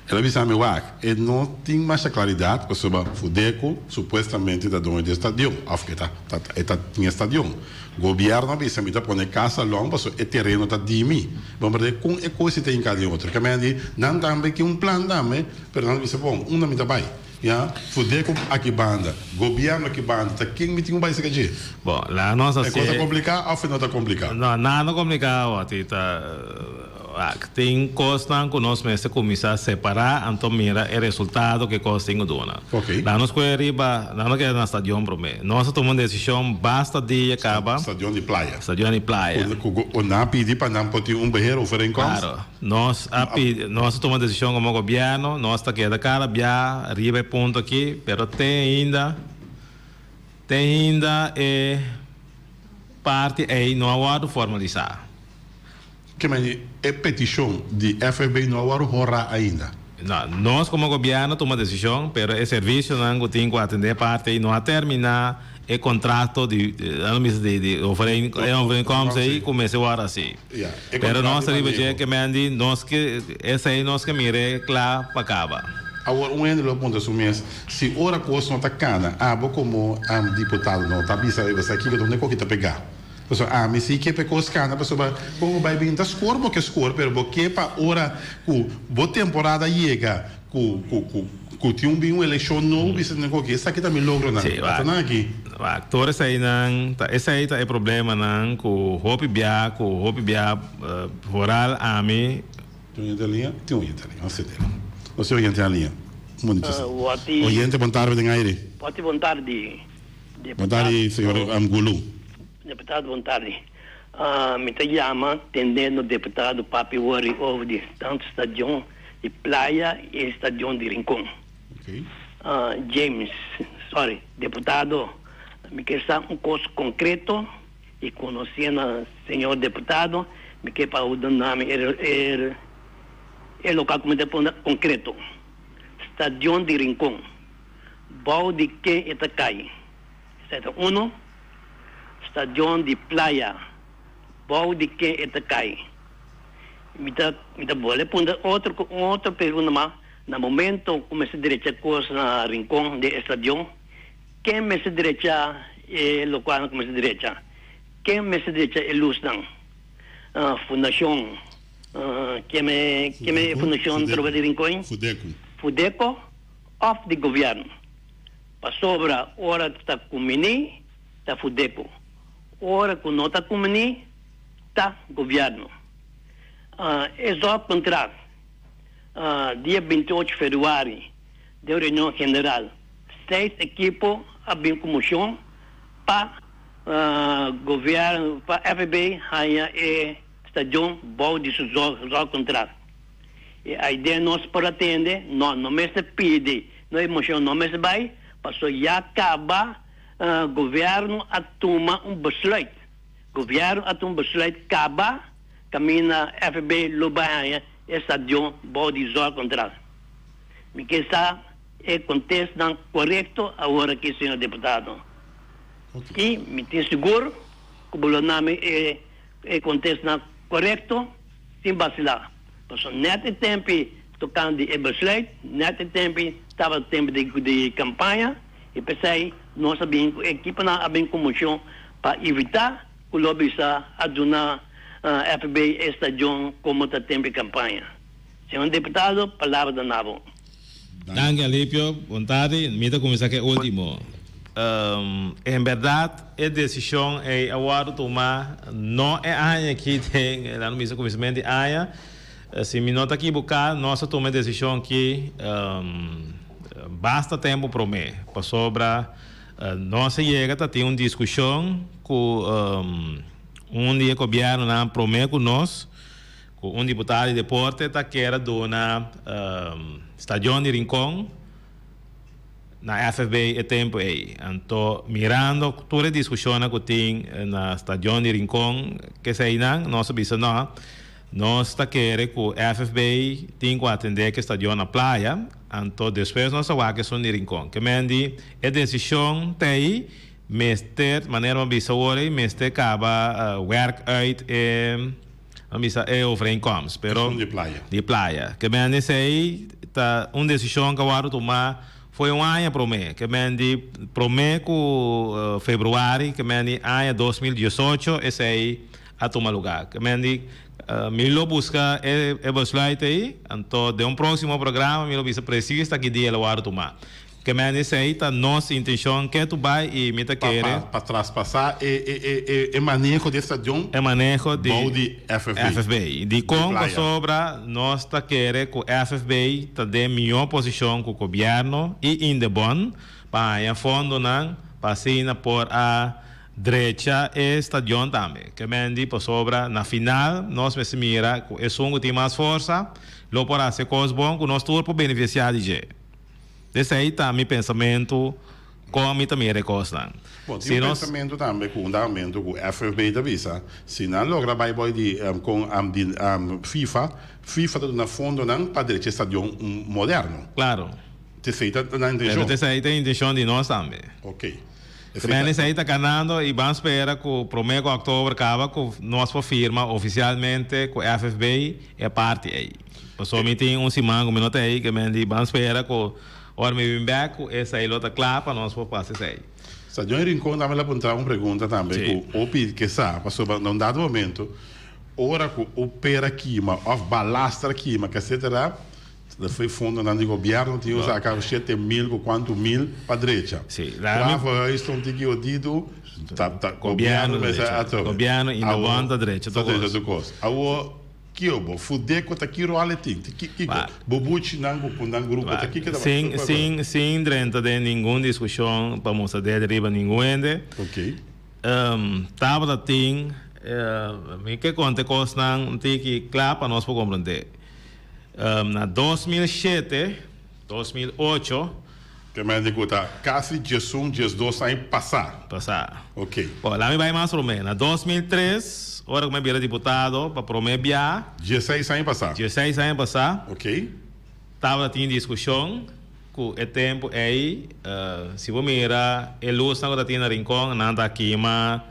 El a bisa mi wak e no tin masha claridad pasobra Fudeco supuestamente ta doño di e stadion of e ta e ta tin e stadion. Gobierno a bisa mi ta pone casa long pasobra e tereno ta di mi. Bon berde kon e kos si ta hinká den otro. Kemey di nan tambe tin un plan tambe pero nan ta bisa bon unda mi ta bai ya Fudeco aki banda gobierno aki banda ta ken mi tin ku bai saka dje. Bon la nos a E kos ta kompliká òf e no ta kompliká? No nada no kompliká awor ta Wak, tin kosnan ku nos mester kuminsá separá anto mira e resultado ku e kos tin ku duna. Laga nos kue riba, laga nos keda na stadion promé. Nos a tuma un desishon basta dia kaba. Stadion di Playa. Stadion di Playa. Ku nan a pidi pa nan por tin un beheerovereenkomst. Klaro. Nos a pidi, nos a tuma un desishon komo gobièrnu, nos ta keda kada bia riba e punto aki, pero te ainda, te ainda e parti ei no a wòrdu formalisá. Ke mende e petishon di FFB no a wòrdu horá ainda? No, nos komo gobièrnu tuma desishon, pero e servisionan ku tin ku atendé e parti ei no a terminá e kontrato di, nan bisa di, di overeen, e overeenkomst ei ku mester wòrdu hasi. Pero nos ta riba dje ke mende nos ke, esei nos ke mir'é kla pa kaba. Awor un hende lo puntra su mes, si ora kos no ta kana, abo komo diputado no ta bisa riba esaki kiko donde koki ta pegá? Pasobra ami si ke pa e kos kana pasobra kon bo bai bin ta skor bo ke skor pero bo ke pa ora ku bo temporada yega ku ku ku ku tin un bin un elekshon nobo bisa nan koke esaki ta mi logronan Sí, ata nan aki. Wak, tur eseinan ta esei ta e problemanan ku hopi bia ku hopi bia vooral ami. Tin un oyente na liña? Tin un oyente na liña, nos sete. Nos tin oyente na liña. Un momentito si. Oyente bon tarde den aire. Wati bon tardi. Bon tardi señor Gulu. Deputado bon tardi. Mi ta yama tendendo deputado papia wori over di tanto stadion di Playa y stadion di Rincon. James, sorry, deputado mi kier sa un cos concreto y conociendo señor deputado mi kier pa duna mi e local cu mi ta pone concreto. Stadion di Rincon bou di ken e ta cay? Esei ta uno. Stadion di Playa, bou di ken e ta kai? Mi ta mi ta bolbe puntra otro un otro pregunta mas, na momento ku mester drecha kos na Rincon den e stadion, ken mester drecha e lokualnan ku mester drecha? Ken mester drecha e lusnan? Fundashon ken e ken e fundashon trobe di Rincon? Fudeco. Fudeco òf di gobièrnu? Pasobra ora ta kumini ta Fudeco, ora ku no ta kumini ta gobièrnu. E zorgcontract dia 28 februari den reunion general seis ekipo a bin ku moshon pa gobièrnu pa FB haña e stadion bou di su zorgcontract. E idea nos por a tende, no, no mester pidi, no e mocion no mester bay, paso ya caba gobierno a tuma un besluit, gobierno a tuma un besluit caba caminda FB lo bay haña e stadion bou di zorgcontract. Mi ke sa e contestnan corecto awor aki señor diputado. Y mi tin sigur cu bo lo nami e contestnan corecto. Sin basilá. Pasobra nèt e tempi tokante di e besluit, nèt e tempi tabata tempu di di kampaña, i p'esei Nos a bin ku ekiponan a bin ku moshon pa evitá ku lo bisa a duna FB e stadion komo ta tempu di kampaña. Señor diputado, palabra ta na bo. Danki Alipio, bon tardi. Mi ta kuminsá ku e último. En bèrdat e desishon ei a wòrdu tumá no e aña aki den, laat mi bisa kuminsamentu di aña. Si mi no ta kibuká nos a tuma e desishon aki basta tempu promé pasobra nos a yega ta tin un diskushon ku un di e gobièrnunan promé ku nos ku un diputado di deporte ta kier a duna stadion di Rincon na FFB e tempu ei. Anto mirando tur e diskushonnan ku tin na stadion di Rincon keseinan nos a bisa no. Nos ta kere ku FFB tin ku atendé ku e stadion na Playa, anto despues nos ta wak esun di Rincon. Ke men di e desishon ta ei mester, manera mi a bisa awor ei, mester kaba werk uit e, mi a bisa e overeenkomst, pero Esun di Playa. Di Playa. Ke men di esei ta un desishon ku a wòrdu tumá foi un aña promé. Ke men di promé ku februari, ke men di aña 2018 esei a tuma lugar. Ke men di, Mi lo buska e besluit ei, anto den un próksimo programa mi lo bisa presis ta ki dia lo wòrdu tumá. Ke men di esei ta nos intenshon ke tu bai i mi ta kere. Pa traspasá e maneho di e stadion E maneho di bou di FFB. FFB. Dikon? Pasobra nos ta kere ku FFB ta den mihó posishon ku gobièrnu i Indebon pa haña fondonan pa asina por a Drecha e stadion tambe. Ke men di pasobra na final nos mester mira ku esun ku tin mas forsa lo por hasi e kos bon ku nos tur por benefisiá di dje. Esei ta mi pensamentu kon mi ta mira e kosnan. Bon, tin un pensamentu tambe ku un dagamentu ku FFB ta bisa, si nan logra bai boi di kon di FIFA, FIFA ta duna fondonan pa drecha e stadion moderno. Klaro. Esei ta nan intenshon. Pero esei ta intenshon di nos tambe. Oke. Tremendo esei ta ganando y ban spera cu prome cu october caba cu nos por firma oficialmente cu FFB e parti ey. Pasobra mi tin un siman cu mi no ta ey ke men di ban spera cu ora mi bin bek cu esey lo ta cla pa nos por pasa esey. Sa Johnny Rincon tambe la puntra un pregunta tambe cu hopi ke sa pasobra na un dado momento ora cu un pera kima of balastra kima etcetera Ta foi fondonan di gobierno tin usa aca 7000 cu cuanto mil pa drecha. Sí, Trafo huis un tiki odido ta ta gobierno mester atrobe. Gobierno y no bon ta drecha tur cos. Ta drecha tur cos. Awor kio bo Fudeco ta ki rol e tin? Kiko? Bubuchinan cu nan grupo ta kiko ta Sin sin sin drenta den ningun discusion pa mustra dede riba ningun hende. Ok. Tabata tin mi ke conta e cosnan un tiki cla pa nos por comprende. Na 2007, 2008. Te mende di ku ta kasi 11, 12 aña pasá. Pasá. Ok. Bon, laat mi bai mas promé. Na 2003, ora ku mi a bira diputado pa promé bia. 16 aña pasá. 16 aña pasá. Ok. Tabata tin diskushon ku e tempu ei, si bo mira e lusnan ku ta tin na Rincon, nan ta kima,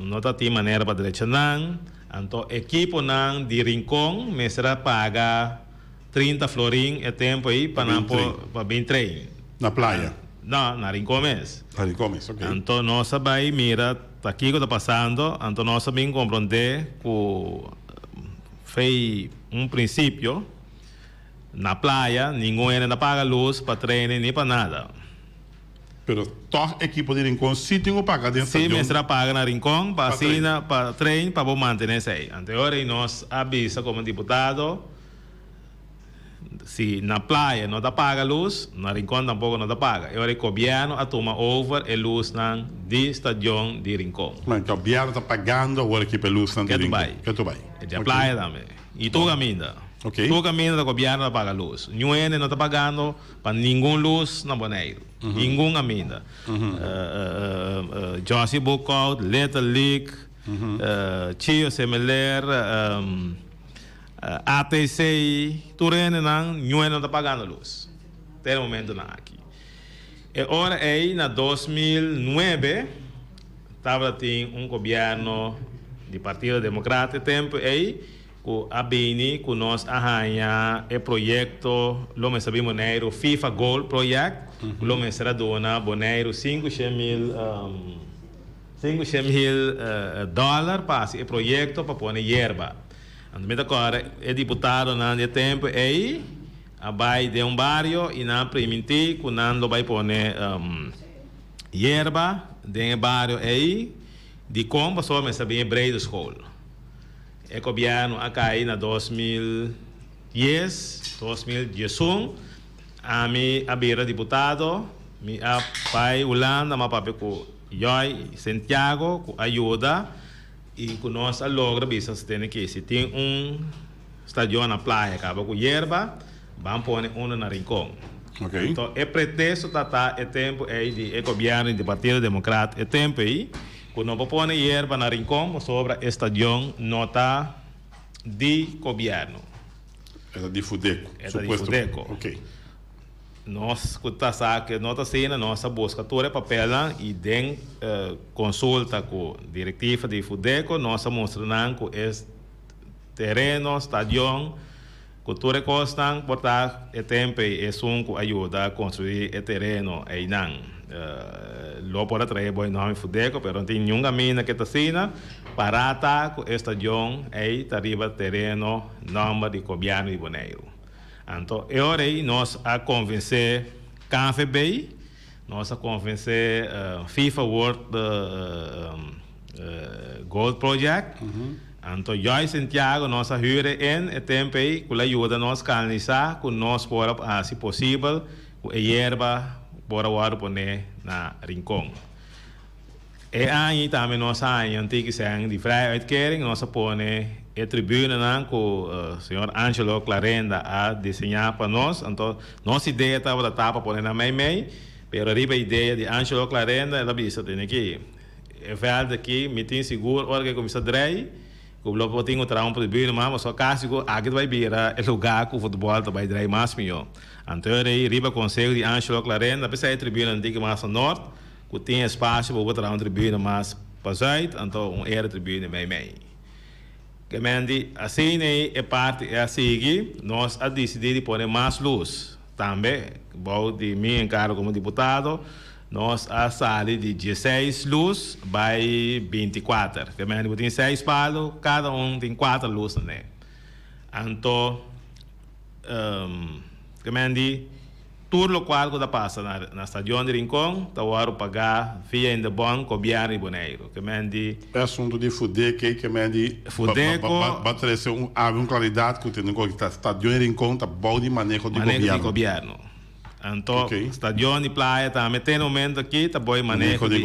no ta tin manera pa drecha nan. Anto ekiponan di Rincon mester a paga 30 florin e tempo ei pa nan por pa bin train. Na playa? No, na Rincon mes. Na Rincon mes, ok. Anto nos a bai mira ta kiko ta pasando, anto nos a bin kompronde ku fei un prinsipio na playa ningun hende ta paga lus pa trainen ni pa nada. Pero tòg ekipo di Rincon sí tin ku paga den Sí stadion. mester a paga na Rincon pa Pa train. asina pa train pa bo mantene esei. Anto e ora ei nos a bisa komo diputado si na playa no ta paga lus, na Rincon tampoko no ta paga. E ora ei gobièrnu a tuma over e lusnan di stadion di Rincon. Ma gobièrnu ta pagando awor aki pa e lusnan di Ketu Rincon. bai. Ketu bai. E di a Ok. playa tambe. I tur kaminda. Ok. Tur kaminda ta gobièrnu ta paga lus. Niun hende no ta pagando pa ningun lus na Boneiru. Ningun aminda. Jossy Boekhoudt, Little League, Chio Semeler, ATC, tur hendenan, niun hende no ta pagando lus te e momentonan aki. E ora ei na 2009 tabata tin un gobierno di Partido Democrat e tempo ei. ku a bini ku nos a haña e proyekto lo mester bin Boneiru FIFA Goal Project ku lo mester a duna Boneiru 500.000 500.000 dòler pa hasi e proyekto pa pone yerba. Anto mi ta kòrda e diputadonan di e tempu ei a bai den un bario i nan a primintí ku nan lo bai pone yerba den e bario ei. Dikon? Pasobra mester bin e brede school. E gobièrnu a kai na 2010, 2011. Ami a bira diputado, mi a bai Hulanda, mi a papia ku Joy Sentiago ku a yuda i ku nos a logra bisa tene ki si tin un stadion na playa kaba ku yerba, ban pone uno na Rincon. Anto e pretexto ta ta e tempu ei di e gobièrnu di Partido Demokrat e tempu ei. Ku no por pone yerba na Rincon pasobra e stadion no ta di gobièrnu. E ta di Fudeco. E ta di Fudeco. Ok. Nos ku ta sa ku no ta asina nos a buska tur e papelnan i den konsulta ku direktiva di Fudeco nos a mustra nan ku e tereno, stadion, ku tur e kosnan por ta e tempu ei esun ku a yuda konstruí e tereno einan lo por a trae bo e nòmber Fudeco pero no tin niun kaminda ke ta asina pará ta ku e stadion ei ta riba tereno nòmber di gobièrnu di Boneiru. Anto e ora ei nos a konvensé KNVB, nos a konvensé FIFA World Gold Project. Anto Joy Santiago nos a hür e en e tempu ei ku la yuda nos kanalisá ku nos por a hasi posibel ku e yerba por a wòrdu poné na Rincon. E aña ei tambe nos a haña un tiki sèn di vrije uitkering, nos a pone e tribunenan ku señor Angelo Clarenda a diseñá pa nos. Anto nos idea tabata ta pa pone nan meimei, pero riba idea di Angelo Clarenda el a bisa tene ki. E veld aki mi tin sigur ora ku e kuminsá drei ku lo por tin ku traha un tribuna mas pasobra kasi ku aki ta bai bira e lugá ku futbòl ta bai drei mas mihó. Anto e rei riba konseho di Angelo Clarenda p'esei e tribuna nan tin ki mas na nort ku tin espasio pa bo traha un tribuna mas pa zuid anto un era tribuna mei mei. Kemendi asina e parti a sigui nos a disidí di pone mas lus tambe bou di mi enkargo komo diputado. Nos a sali di dieseis lus bai 24. Ke mende bo tin seis palu, kada un tin kuater lus na ne. Anto, ke mende tur lokual ku ta pasa na na stadion di Rincon ta wòrdu pagá via Indebon, gobièrnu di Boneiru. Ke mende. E asuntu di Fudeke, ke mende Fudeko. Ba trese un abi un klaridat ku tene ku stadion di Rincon ta bou di maneho di Maneho di gobièrnu. gobièrnu. Anto stadion di Playa tambe te momento aki ta boy maneho di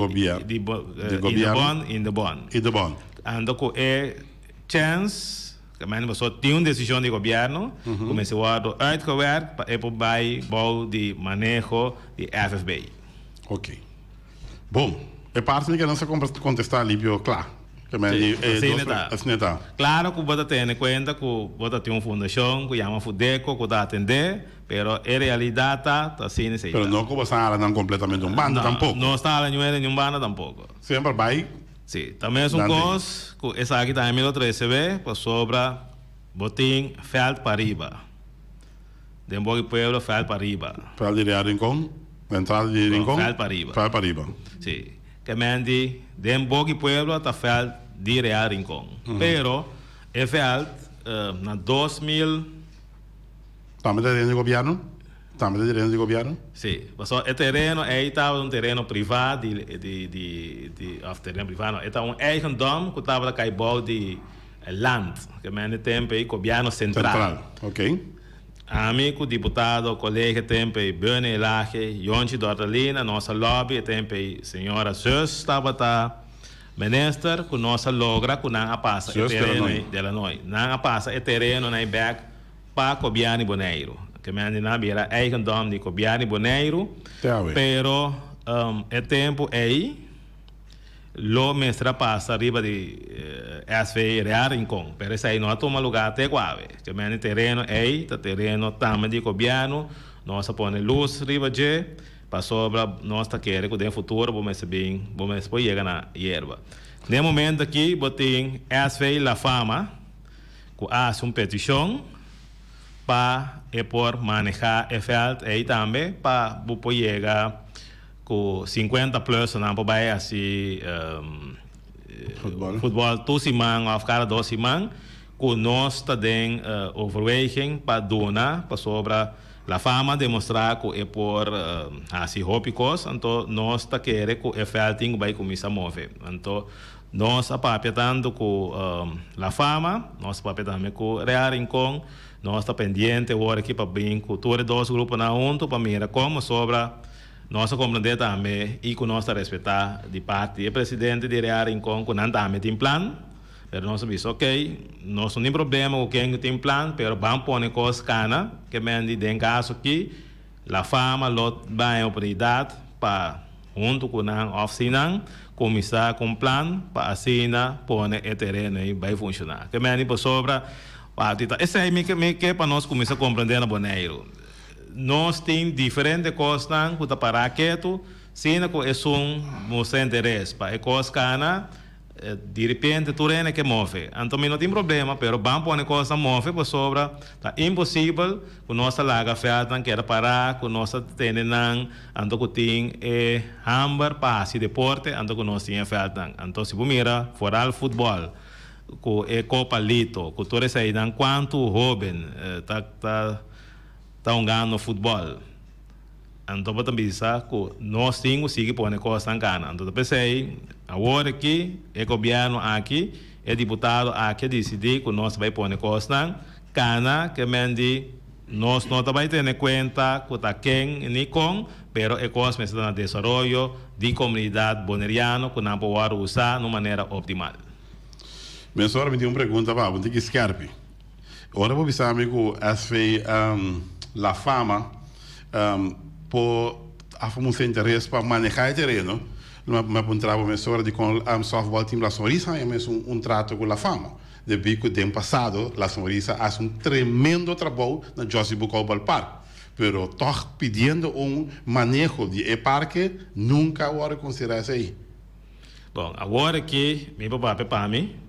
di Indebon Indebon. Indebon. Anto ku e chens ke men paso tin un desishon di gobièrnu ku mester wòrdu uitgewerkt pa e por bai bou di maneho di FFB. Ok. Bon, e parti mi ke nos a kontestá limpio kla. Ke men di e Asina dos ta. asina ta. Klaro ku bo ta tene kuenta ku bo ta tin un fundashon ku yama Fudeco ku ta atendé. Pero e realidad ta, ta asina esey Pero ta. no cu bo sa hala nan completamente un banda No, tampoco. no sta hala ñuene ni un banda tampoco. Semper bay Sí, ta mesun nan tin. cos cu esaki tambe mi lo trece be, pasobra bo tin veld pariba. Den Boki Pueblo veld pariba. Veld di Real Rincon, entrada di No, Rincon, veld pariba. Veld pariba. Sí, ke men di den Boki Pueblo ta veld di Real Rincon. Pero e veld na 2000. Tambe tereno di gobierno? Tambe ta tereno di gobierno? Sí, pasobra e tereno ei tabata un tereno privá di di di di òf tereno privá no, e ta un eigendom ku tabata kai bou di land, ke men e tempu ei gobierno sentral. Sentral, ok. Ami ku diputado kolega e tempu ei Bernie Elhage, Yonchi Dortalina, nos a lobby e tempu ei señora Zus tabata minister ku nos a logra ku nan a pasa e Zus tereno Delanoy. ei, Delanoy, nan a pasa e tereno nan ei bèk. Pa Gobièrnu di Boneiru. Ke men di nan bira eigendom di Gobièrnu di Boneiru, pero e tempu ei lo mester a pasa riba di SV Real Rincon, pero esei no a tuma lugá te ku awe. Ke men di tereno ei ta tereno tambe di gobièrnu, nos a pone lus riba dje pasobra nos ta kere ku den futuro bo mester bin, bo mester por yega na yerba. Den momento aki bo tin SV La Fama. ku a hasi un petishon pa e por manehá e vèlt ei tambe pa bo por yega ku 50 plus nan por bai hasi futbòl tur siman òf kada dos siman ku nos ta den overweging pa duna pasobra La Fama a demostrá ku e por hasi hopi kos, anto nos ta kere ku e vèlt tin ku bai kuminsá move. Anto nos a papia tantu ku La Fama, nos a papia tambe ku Real Rincon, nos ta pendiente awor aki pa bin ku tur e dos gruponan huntu pa mira komo sobra nos a komprendé tambe i ku nos ta respetá di parti di e presidente di Real Rincon ku nan tambe tin plan. Pero nos a bisa, ok, nos no tin problema ku ken ku tin plan, pero ban pone kos kana, ke men di den kaso aki, La Fama lo baña oportunidat pa huntu ku nan òf sin nan kuminsá ku un plan pa asina pone e tereno ei bai funshoná. Ke men di pasobra parti ta esei mi mi ke pa nos kuminsá komprendé na Boneiru. Nos tin diferente kosnan ku ta pará ketu, sina ku esun mustra interes pa e kos kana. Di repente tur hende ke move. Anto mi no tin problema, pero ban pone kosnan move pasobra ta imposibel ku nos ta laga vèltnan keda pará, ku nos ta tene nan anto ku tin e hamber pa hasi deporte anto ku nos tin e vèltnan. Anto si bo mira foral futbòl ku e Kopa Lito ku tur eseinan kuantu hóben ta ta ta hungando futbòl. Anto bo ta bisa ku nos tin ku sigui pone kosnan kana. Anto ta p'esei awor aki e gobièrnu aki, e diputado aki a disidí ku nos ta bai pone kosnan kana ke men di nos no ta bai tene kuenta ku ta ken ni kon, pero e kos mester ta na desaroyo di komunidat boneriano ku nan por wòrdu usá na un manera optimal. Mesora mi tin un pregunta pa bo, un tiki skèrpi. Ora bo bisa mi ku SV La Fama por a forma un interes pa maneha e tereno, mi a puntra bo mesora dikon Softball Team La Sonrisa haña mes un trato ku La Fama, debí ku den pasado La Sonrisa a hasi un tremendo trabou na Jossy Bucau Ballpark, pero tòg pidiendo un maneho di e parke nunka a wòrdu konsiderá esei. Bon, awor aki mi por papia pa mi.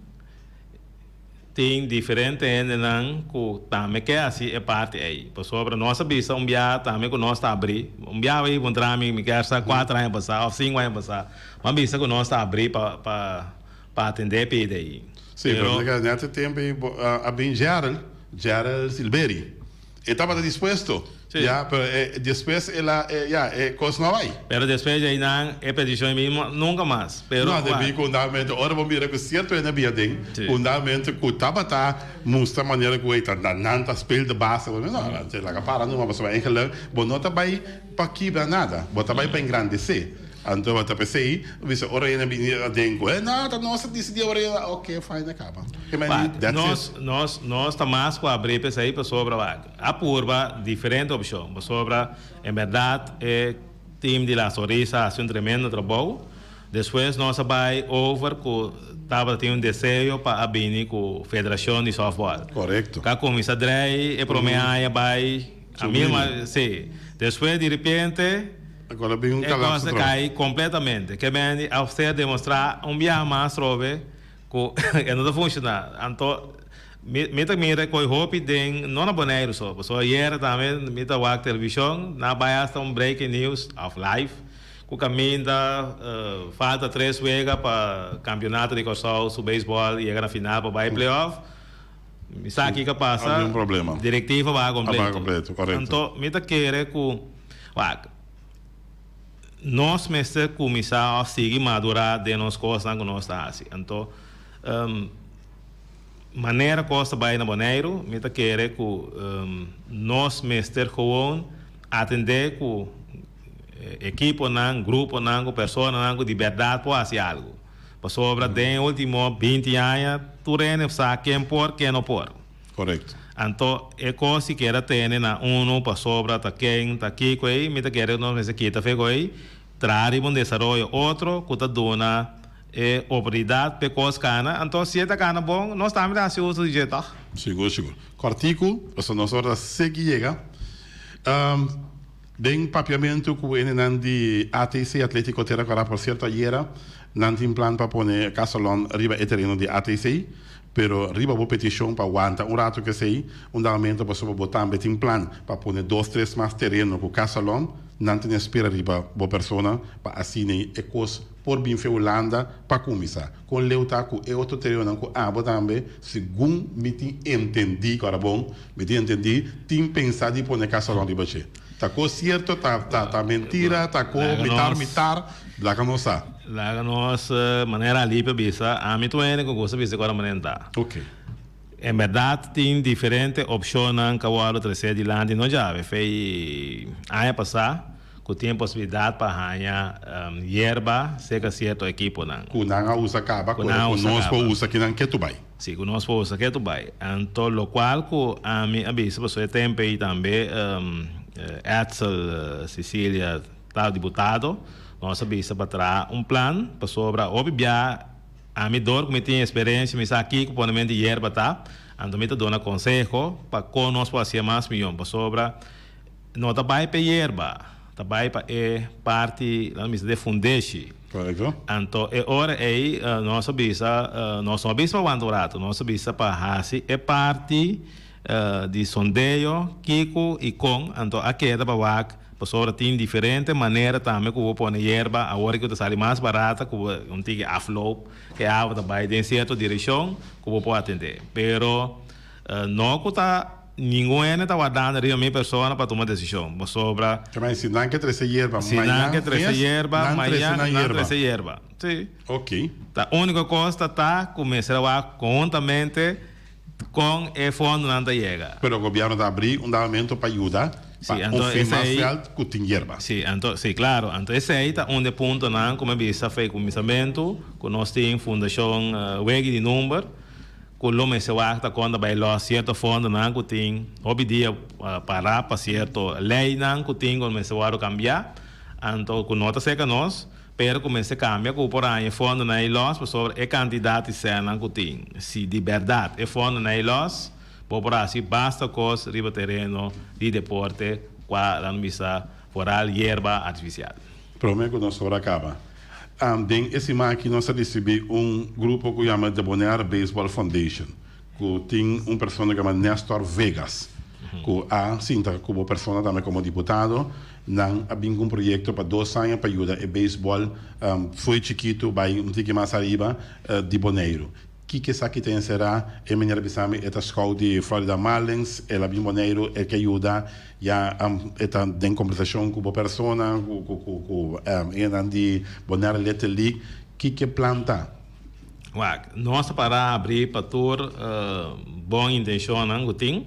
Tin diferente hendenan ku tambe ke hasi e parti ei. Pasobra nos a bisa un biaha tambe ku nos ta abrí. Un biaha bai puntra mi, mi kier sa kuater aña pasá òf sinku aña pasá. Mi a bisa ku nos ta abrí pa pa pa atendé e pida ei. Sí, pero nèt e tempu ei a bin Gerald, Gerald Silberi. E tabata dispuesto, ya, pero e despues el a, e, ya, e kos no a bai. Pero despues di einan e petishon ei mismo nunka mas. Pero No, debí ku undamente ora bo mira ku sierto hende a bia den, undamente ku tabata mustra manera ku ei ta nan ta speel de bas, bo no, laga para numa, pasobra eigenlik bo no ta bai pa kibra nada, bo ta bai pa engrandesé. Anto bo ta p'esei, bo bisa ora hende bini aden ku e no, ta nos a disidí ora hende, ok, fine a kaba. Ke men di, that's Nos, it. nos, nos ta mas ku abrí p'esei pasobra wak a purba diferente opshon, pasobra en bèrdat e team di La Sonrisa a hasi un tremendo trabou. Despues nos a bai over ku tabata tin un deseo pa a bini ku federashon di sòftbòl. Korekto. Ku a kuminsá drei e promé aña bai a mil, sí. Despues diripiente. Agora bin un E kalapso kos a trobe. kai kompletamente. Ke men a ser demostrá un biaha mas trobe ku e no ta funshoná. Anto mi mi ta mira ku e hopi den, no na Boneiru so, pasobra ayera tambe mi ta wak televishon, nan a bai hasta un breaking news òf live ku kaminda falta tres wega pa kampionato di Kòrsou su beisbòl yega na final pa bai playoff. Mi sa kiko a pasa. Había un problema. Direktiva baha A baha kompleto. kompleto, korekto. Anto mi ta kere ku. Wak, nos mester kuminsá òf sigui madurá den nos kosnan ku nos ta hasi. Anto, manera kos ta bai na Boneiru, mi ta kere ku nos mester gewoon atendé ku ekiponan, gruponan, ku personanan ku di bèrdat por hasi algu. Pasobra den e último binti aña tur hende sa ken por, ken no por. Correcto. Anto e cos si keda tene na uno pasobra ta ken ta kico ey mi ta kere cu nos mester kita fe cu ey traha riba un desaroyo otro cu ta duna e oportunidad p'e cos cana anto si e ta cana bon nos tambe ta haci uso di dje toch. Sigur sigur. Cortico pasobra nos ora ta sigui yega den papiamento cu hendenan di ATC Atletico Tera Cora por cierto ayera nan tin plan pa pone casalon riba e tereno di ATC. Pero riba bo petishon pa wanta un ratu kesei, un dado pasobra bo tambe tin plan pa pone dos tres mas tereno ku Casalon, nan tin espera riba bo persona pa asina e kos por bin fe Hulanda pa kuminsá. Kon leu ta ku e otro terenonan ku abo tambe, segun mi tin entendí, ku ora bon, mi tin entendí, tin pensá di pone Casalon riba dje. Ta kos sierto, ta ta mentira, ta ko mitar mitar, laga nos sa. Laga nos manera Alipio bisa, ami tur hende ku gusta bisa ku ora manera ta. Ok. En bèrdat tin diferente opshonnan ku a wòrdu tresé dilanti no djawe. Fei aña pasá ku tin e posibilidat pa haña yerba serka sierto ekiponan. Ku nan a usa kaba, ku nos por usa kinan ketu bai. Si, ku nos por usa ketu bai. Anto lokual ku ami a bisa pasobra e tempu ei tambe Edsel Cecilia ta diputado, nos a bisa pa traha un plan pasobra hopi bia. Ami dor ku mi tin eksperensia mi sa kiko ponementu di yerba ta, anto mi ta duna konseho pa kon nos por hasié mas mihó, pasobra no ta bai pa e yerba, ta bai pa e parti laga mi bisa di e fundeshi. Korekto. Anto e ora ei nos a bisa, nos no a bisa pa wanta un ratu, nos a bisa pa hasi e parti di sondeo kiko i kon, anto a keda pa wak. Pasobra tin diferente manera tambe ku bo pone yerba, awor ku ta sali mas barata ku bo un tiki afloop e awa ta bai den sierto direkshon ku bo por atendé. Pero no ku ta ningun hende ta wardando riba mi persona pa tuma desishon, pasobra. Ke men si nan ke trese yerba Si nan ke trese yerba mañan nan trese yerba. Si. Ok. Ta úniko kos ta ta ku mester a wak konhuntamente Kon e fondonan ta yega? Pero gobierno ta abri un damamento pa yuda pa un fin mas veld cu tin yerba. Si, anto, si, claro. Anto esey ta un di e puntonan cu mi a bisa fe cuminsamentu, cu nos tin Fundacion Wegi di Number, cu lo mester wak ta con ta bay los cierto fondonan cu tin hopi dia para pa cierto leynan cu tin cu mester wordo cambia, anto cu no ta cerca nos. Pero ku mester kambia ku por haña e fondonan ei lòs pasobra e kantidat di sènnan ku tin. Si di bèrdat e fondonan ei lòs, bo por hasi basta kos riba tereno di deporte kua nan bisa foral yerba artifisial. Prome ku nos ora kaba, den e siman aki nos a risibí un grupo ku yama The Bonaire Baseball Foundation. Ku tin un persona ku yama Nestor Vegas ku a sinta ku bo persona tambe komo diputado. Nan a bin ku un proyekto pa dos aña pa yuda e beisbòl fo'i chikitu bai un tiki mas ariba di Boneiru. Kiko esaki ta enserá? E meneer a bisa mi e ta scout di Florida Marlins, el a bin Boneiru, e ke yuda, ya e ta den kombersashon ku bo persona, ku ku enan di Bonaire Little League. Kiko e plan ta? Wak, nos ta para abrí pa tur bon intenshonnan ku tin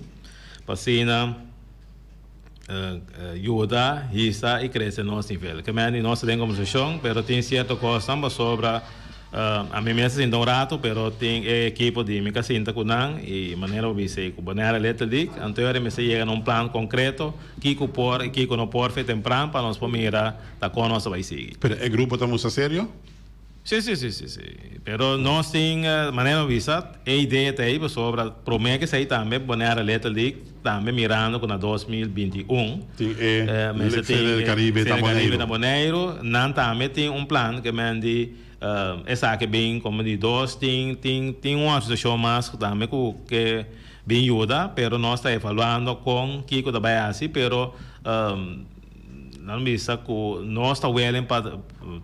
pa asina yuda hisa i krese nos nivel. Ke mende nos ta den kombersashon, pero tin sierto kosnan pasobra ami mes ta sinta un ratu, pero tin e ekipo di mi ka sinta ku nan i manera bo bisa ei ku Bonaire Little League, anto ora mester yega na un plan konkreto kiko por i kiko no por fe tempran pa nos por mira ta kon nos ta bai sigui. Pero e grupo ta mustra serio? Sí, sí, sí, sí, sí. Pero nos tin, manera mi bisa, e idea ta ei pasobra prome ke esei tambe Bonaire Little League tambe mirando ku na 2021 Tin e mester tin Serie del Caribe ta Caribe na Boneiru, nan tambe tin un plan ke men di esaki bin komo di dos tin tin tin un asosiashon mas ku tambe ku ke bin yuda pero nos ta evaluando kon kiko ta bai hasi pero Nan bisa ku nos ta welen pa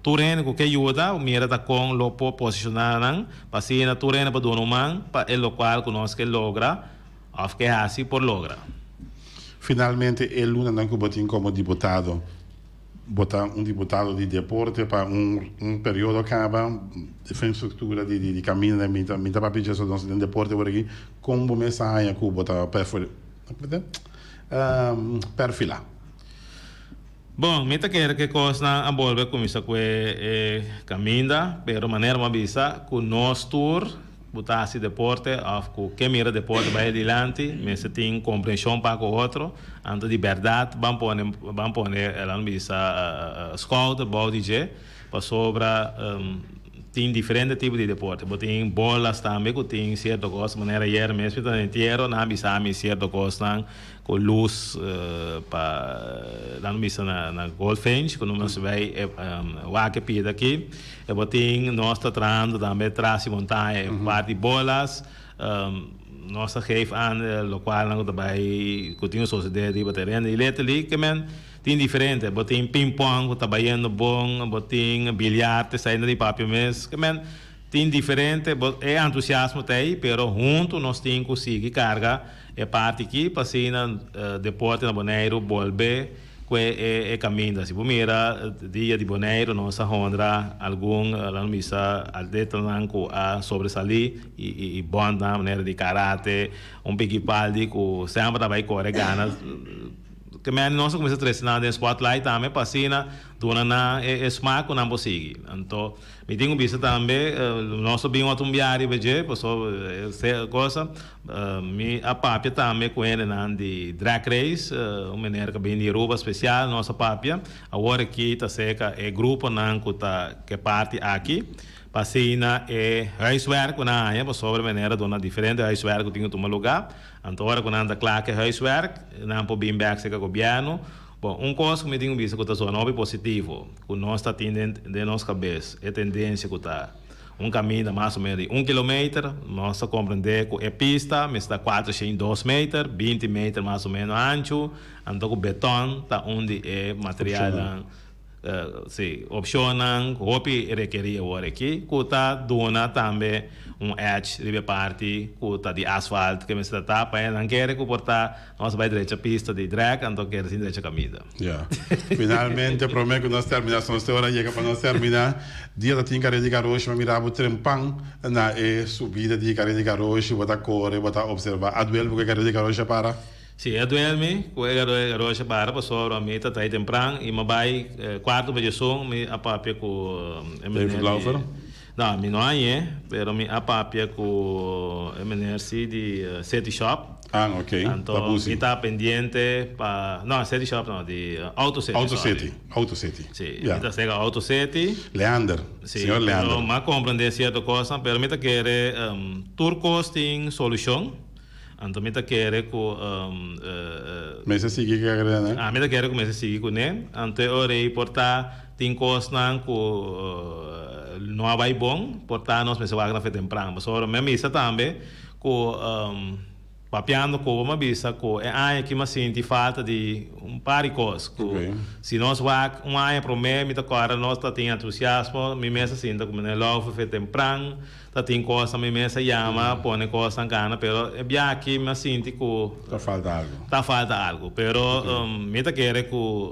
tur hende ku ke yuda mira ta kon lo por posishoná nan pa asina tur hende por duna un man pa e lokual ku nos ke logra òf ke hasi por logra. Finalmente e lunanan ku bo tin komo diputado, bo ta un diputado di deporte pa un un periodo kaba, infrastruktura di di kaminda mi ta mi ta papia dje nos den deporte por aki, kon bo mes a haña ku bo ta perfilá? Bon, mi ta kere ku e kosnan a bolbe kuminsá ku e kaminda, pero manera bo a bisa ku nos tur ku ta hasi deporte òf ku ke mira deporte bai adilanti mester tin komprenshon pa ku otro, anto di bèrdat ban pone ban pone laga bisa skouder bou di dje pasobra tin diferente tipo di deporte. Bo tin bolas tambe ku tin sierto kos, manera ayer mes mi ta na entiero nan a bisa mi sierto kosnan. Ku lus pa nan bisa na na Goldfinch ku nos bai wak e pida aki. E bo tin nos ta trahando tambe tras di montaña e parti bolas. Nos ta geef aan lokualnan ku ta bai ku tin un sosede riba tereno i letterlijk ke men tin diferente. Bo tin pingpong ku ta bayendo bon, bo tin biliar te esei no di papia mes. Ke men tin diferente, bo e entusiasmo ta ei pero huntu nos tin ku sigui karga e parti aki pa asina deporte na Boneiru bolbe Ku e kaminda. Si bo mira dia di Boneiru nos a honra algun laga nos bisa atletanan ku a sobresalí i bòntnan manera di karate, un piki paldi ku semper ta bai kore gana. Ke mende nos a kuminsá trese nan den spotlight tambe pa asina duna nan e smak ku nan por sigui. Anto mi tin ku bisa tambe nos a bin otro un biaha riba dje pasobra e cosa. Mi a papia tambe ku hendenan di Drag Race, un meneer ku a bini di Aruba spesial nos a papia. Awor aki ta seka e gruponan ku ta ke parti aki pa asina e huiswerk ku nan haña pasobra meneer a duna diferente huiswerk ku tin ku tuma lugá. Anto ora ku nan ta kla ku e huiswerk nan por bin bèk seka gobièrnu. Bon, un kos ku mi tin ku bisa ku ta zona hopi positivo ku nos ta tin den nos kabes e tendensia ku ta. Un kaminda mas o menos di un kilometer, nos ta komprendé ku e pista mester ta 402 meter, 20 meter mas o menos anchu, anto ku beton ta un di e materialnan, si, opshonnan ku hopi rekerí awor aki, ku ta duna tambe un edge riba e parti ku ta di asfalt ke mester ta pa e nan kere ku por ta Nos a bai drecha pista di drag, anto kere sin drecha kamida. Ya. Finalmente, prome ku nos terminá, son este ora yega pa nos terminá. Dia ta tin kare di garoshi, mi a mira bo trempan na e subida di kare di garoshi, bo ta kore, bo ta observá. A duel bo ku e kare di garoshi a para? Si, a duel mi ku e garoshi a para pasobra mi ta tai tempran i mi a bai kuarto pa diesun, mi a papia ku e meneer David Laufer? di. No, mi no hañ'é, pero mi a papia ku e meneer si di City Shop. Ah, ok. Anto Tabusi. mi ta pendiente pa, no, City Shop no, di Auto City, Auto sorry. City, Auto City. Si, Ya. mi ta sega Auto City. Leander, Si, señor pero Leander. mi a comprende cierto cosnan, pero mi ta kere tur cos tin solucion. Anto mi ta kere ku Mester sigui ku e ne? Ah, mi ta kere ku mester sigui kuné. Anto e ora ei por ta tin kosnan ku no a bai bon, por ta nos mester wak na fe tempran. Pasobra mi a misa tambe ku papiando ku bo mi a bisa ku e aña aki mi a sinti falta di un par di kos. Ku si nos wak un aña promé mi ta kòrda nos ta tin entusiasmo, mi mes a sinta ku mi lou fe tempran. Ta tin cosnan mi mes a yama, pone cosnan cana, pero e bia aki mi a sinti cu. Ta falta algo. Ta falta algo, pero mi ta kere cu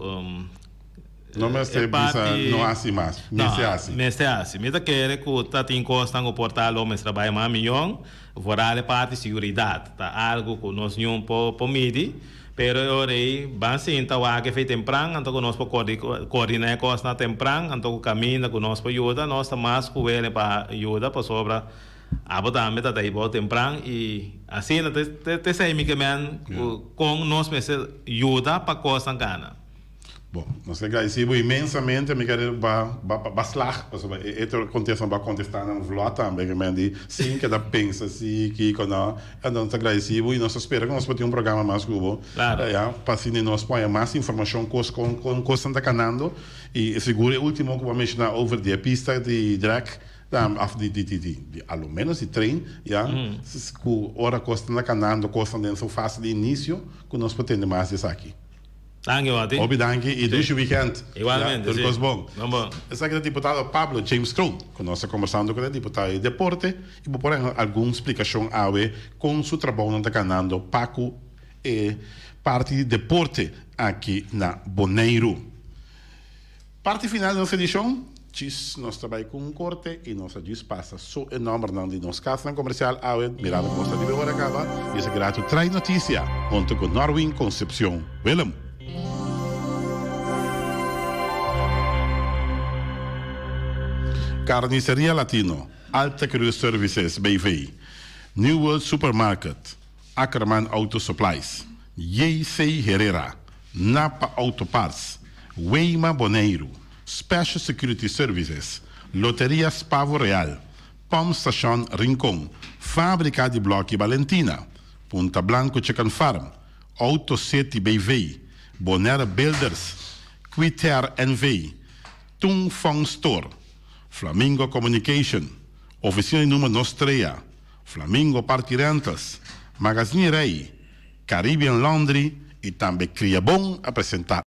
No mester bisa no haci mas, mester haci. No, mester haci. Mi ta kere cu ta tin cosnan cu por ta lo mester a bay mas miyon, vooral e parti seguridad ta algo cu nos niun por midi. Pero e ora ei ban sinta wak e fei tempran, anto ku nos por koordiná e kosnan tempran, anto ku kaminda ku nos por yuda, nos ta mas ku wele pa yuda pasobra abo tambe ta ta hibou tempran i asina te esei mi ke men ku kon nos mester yuda pa kosnan kana. Bon, nos ta gradisí bo inmensamente. Mi kere ba ba ba slag, pasobra e e tur kontesta bo a kontestá nan vlòt tambe, ke men di sin keda pensa si, kiko, no. Anto nos ta gradisí bo i nos ta spera ku nos por tin un programa mas ku bo. Klaro. Ya, pa asina nos por haña mas informashon kos kon kon kosnan ta kanando. I sigur e último ku bo a menshoná over di e pista di drag tambe òf di di di di a lo ménos di trein, ya, ku ora kosnan ta kanando, kosnan den su fase di inisio, ku nos por tende mas di esaki. Danki Wati. Hopi danki y dushi weekend. Igualmente, Tur si. cos bon. Bon bon. Esaki ta diputado Pablo James Kroon cu nos ta conversando cu e diputado di deporte y bo por haña algun splicacion awe con su trabounan ta ganando pa cu e parti di deporte aki na Boneiru. Parti final di nos edicion, djis nos ta bay cu un corte y nos a djis pasa so e nombernan di nos casnan comercial awe mirando cu nos ta riba e ora caba y esaki rato trae noticia hunto cu Norwin Concepcion Willem. Carniceria Latino, Alta Cruz Services BV, New World Supermarket, Ackerman Auto Supplies, JC Herrera, Napa Auto Parts, Weima Boneiru, Special Security Services, Loteria Spavo Real, Pump Station Rincon, Fábrika di Blòki Balentina, Punta Blanco Chicken Farm, Auto City BV, Bonaire Builders, Quitair NV, Tung Fong Store, Flamingo Communication, Oficina di Number Nostrea, Flamingo Party Rentals, Magazine Rey, Caribbean Laundry y tambe Criabon a presenta.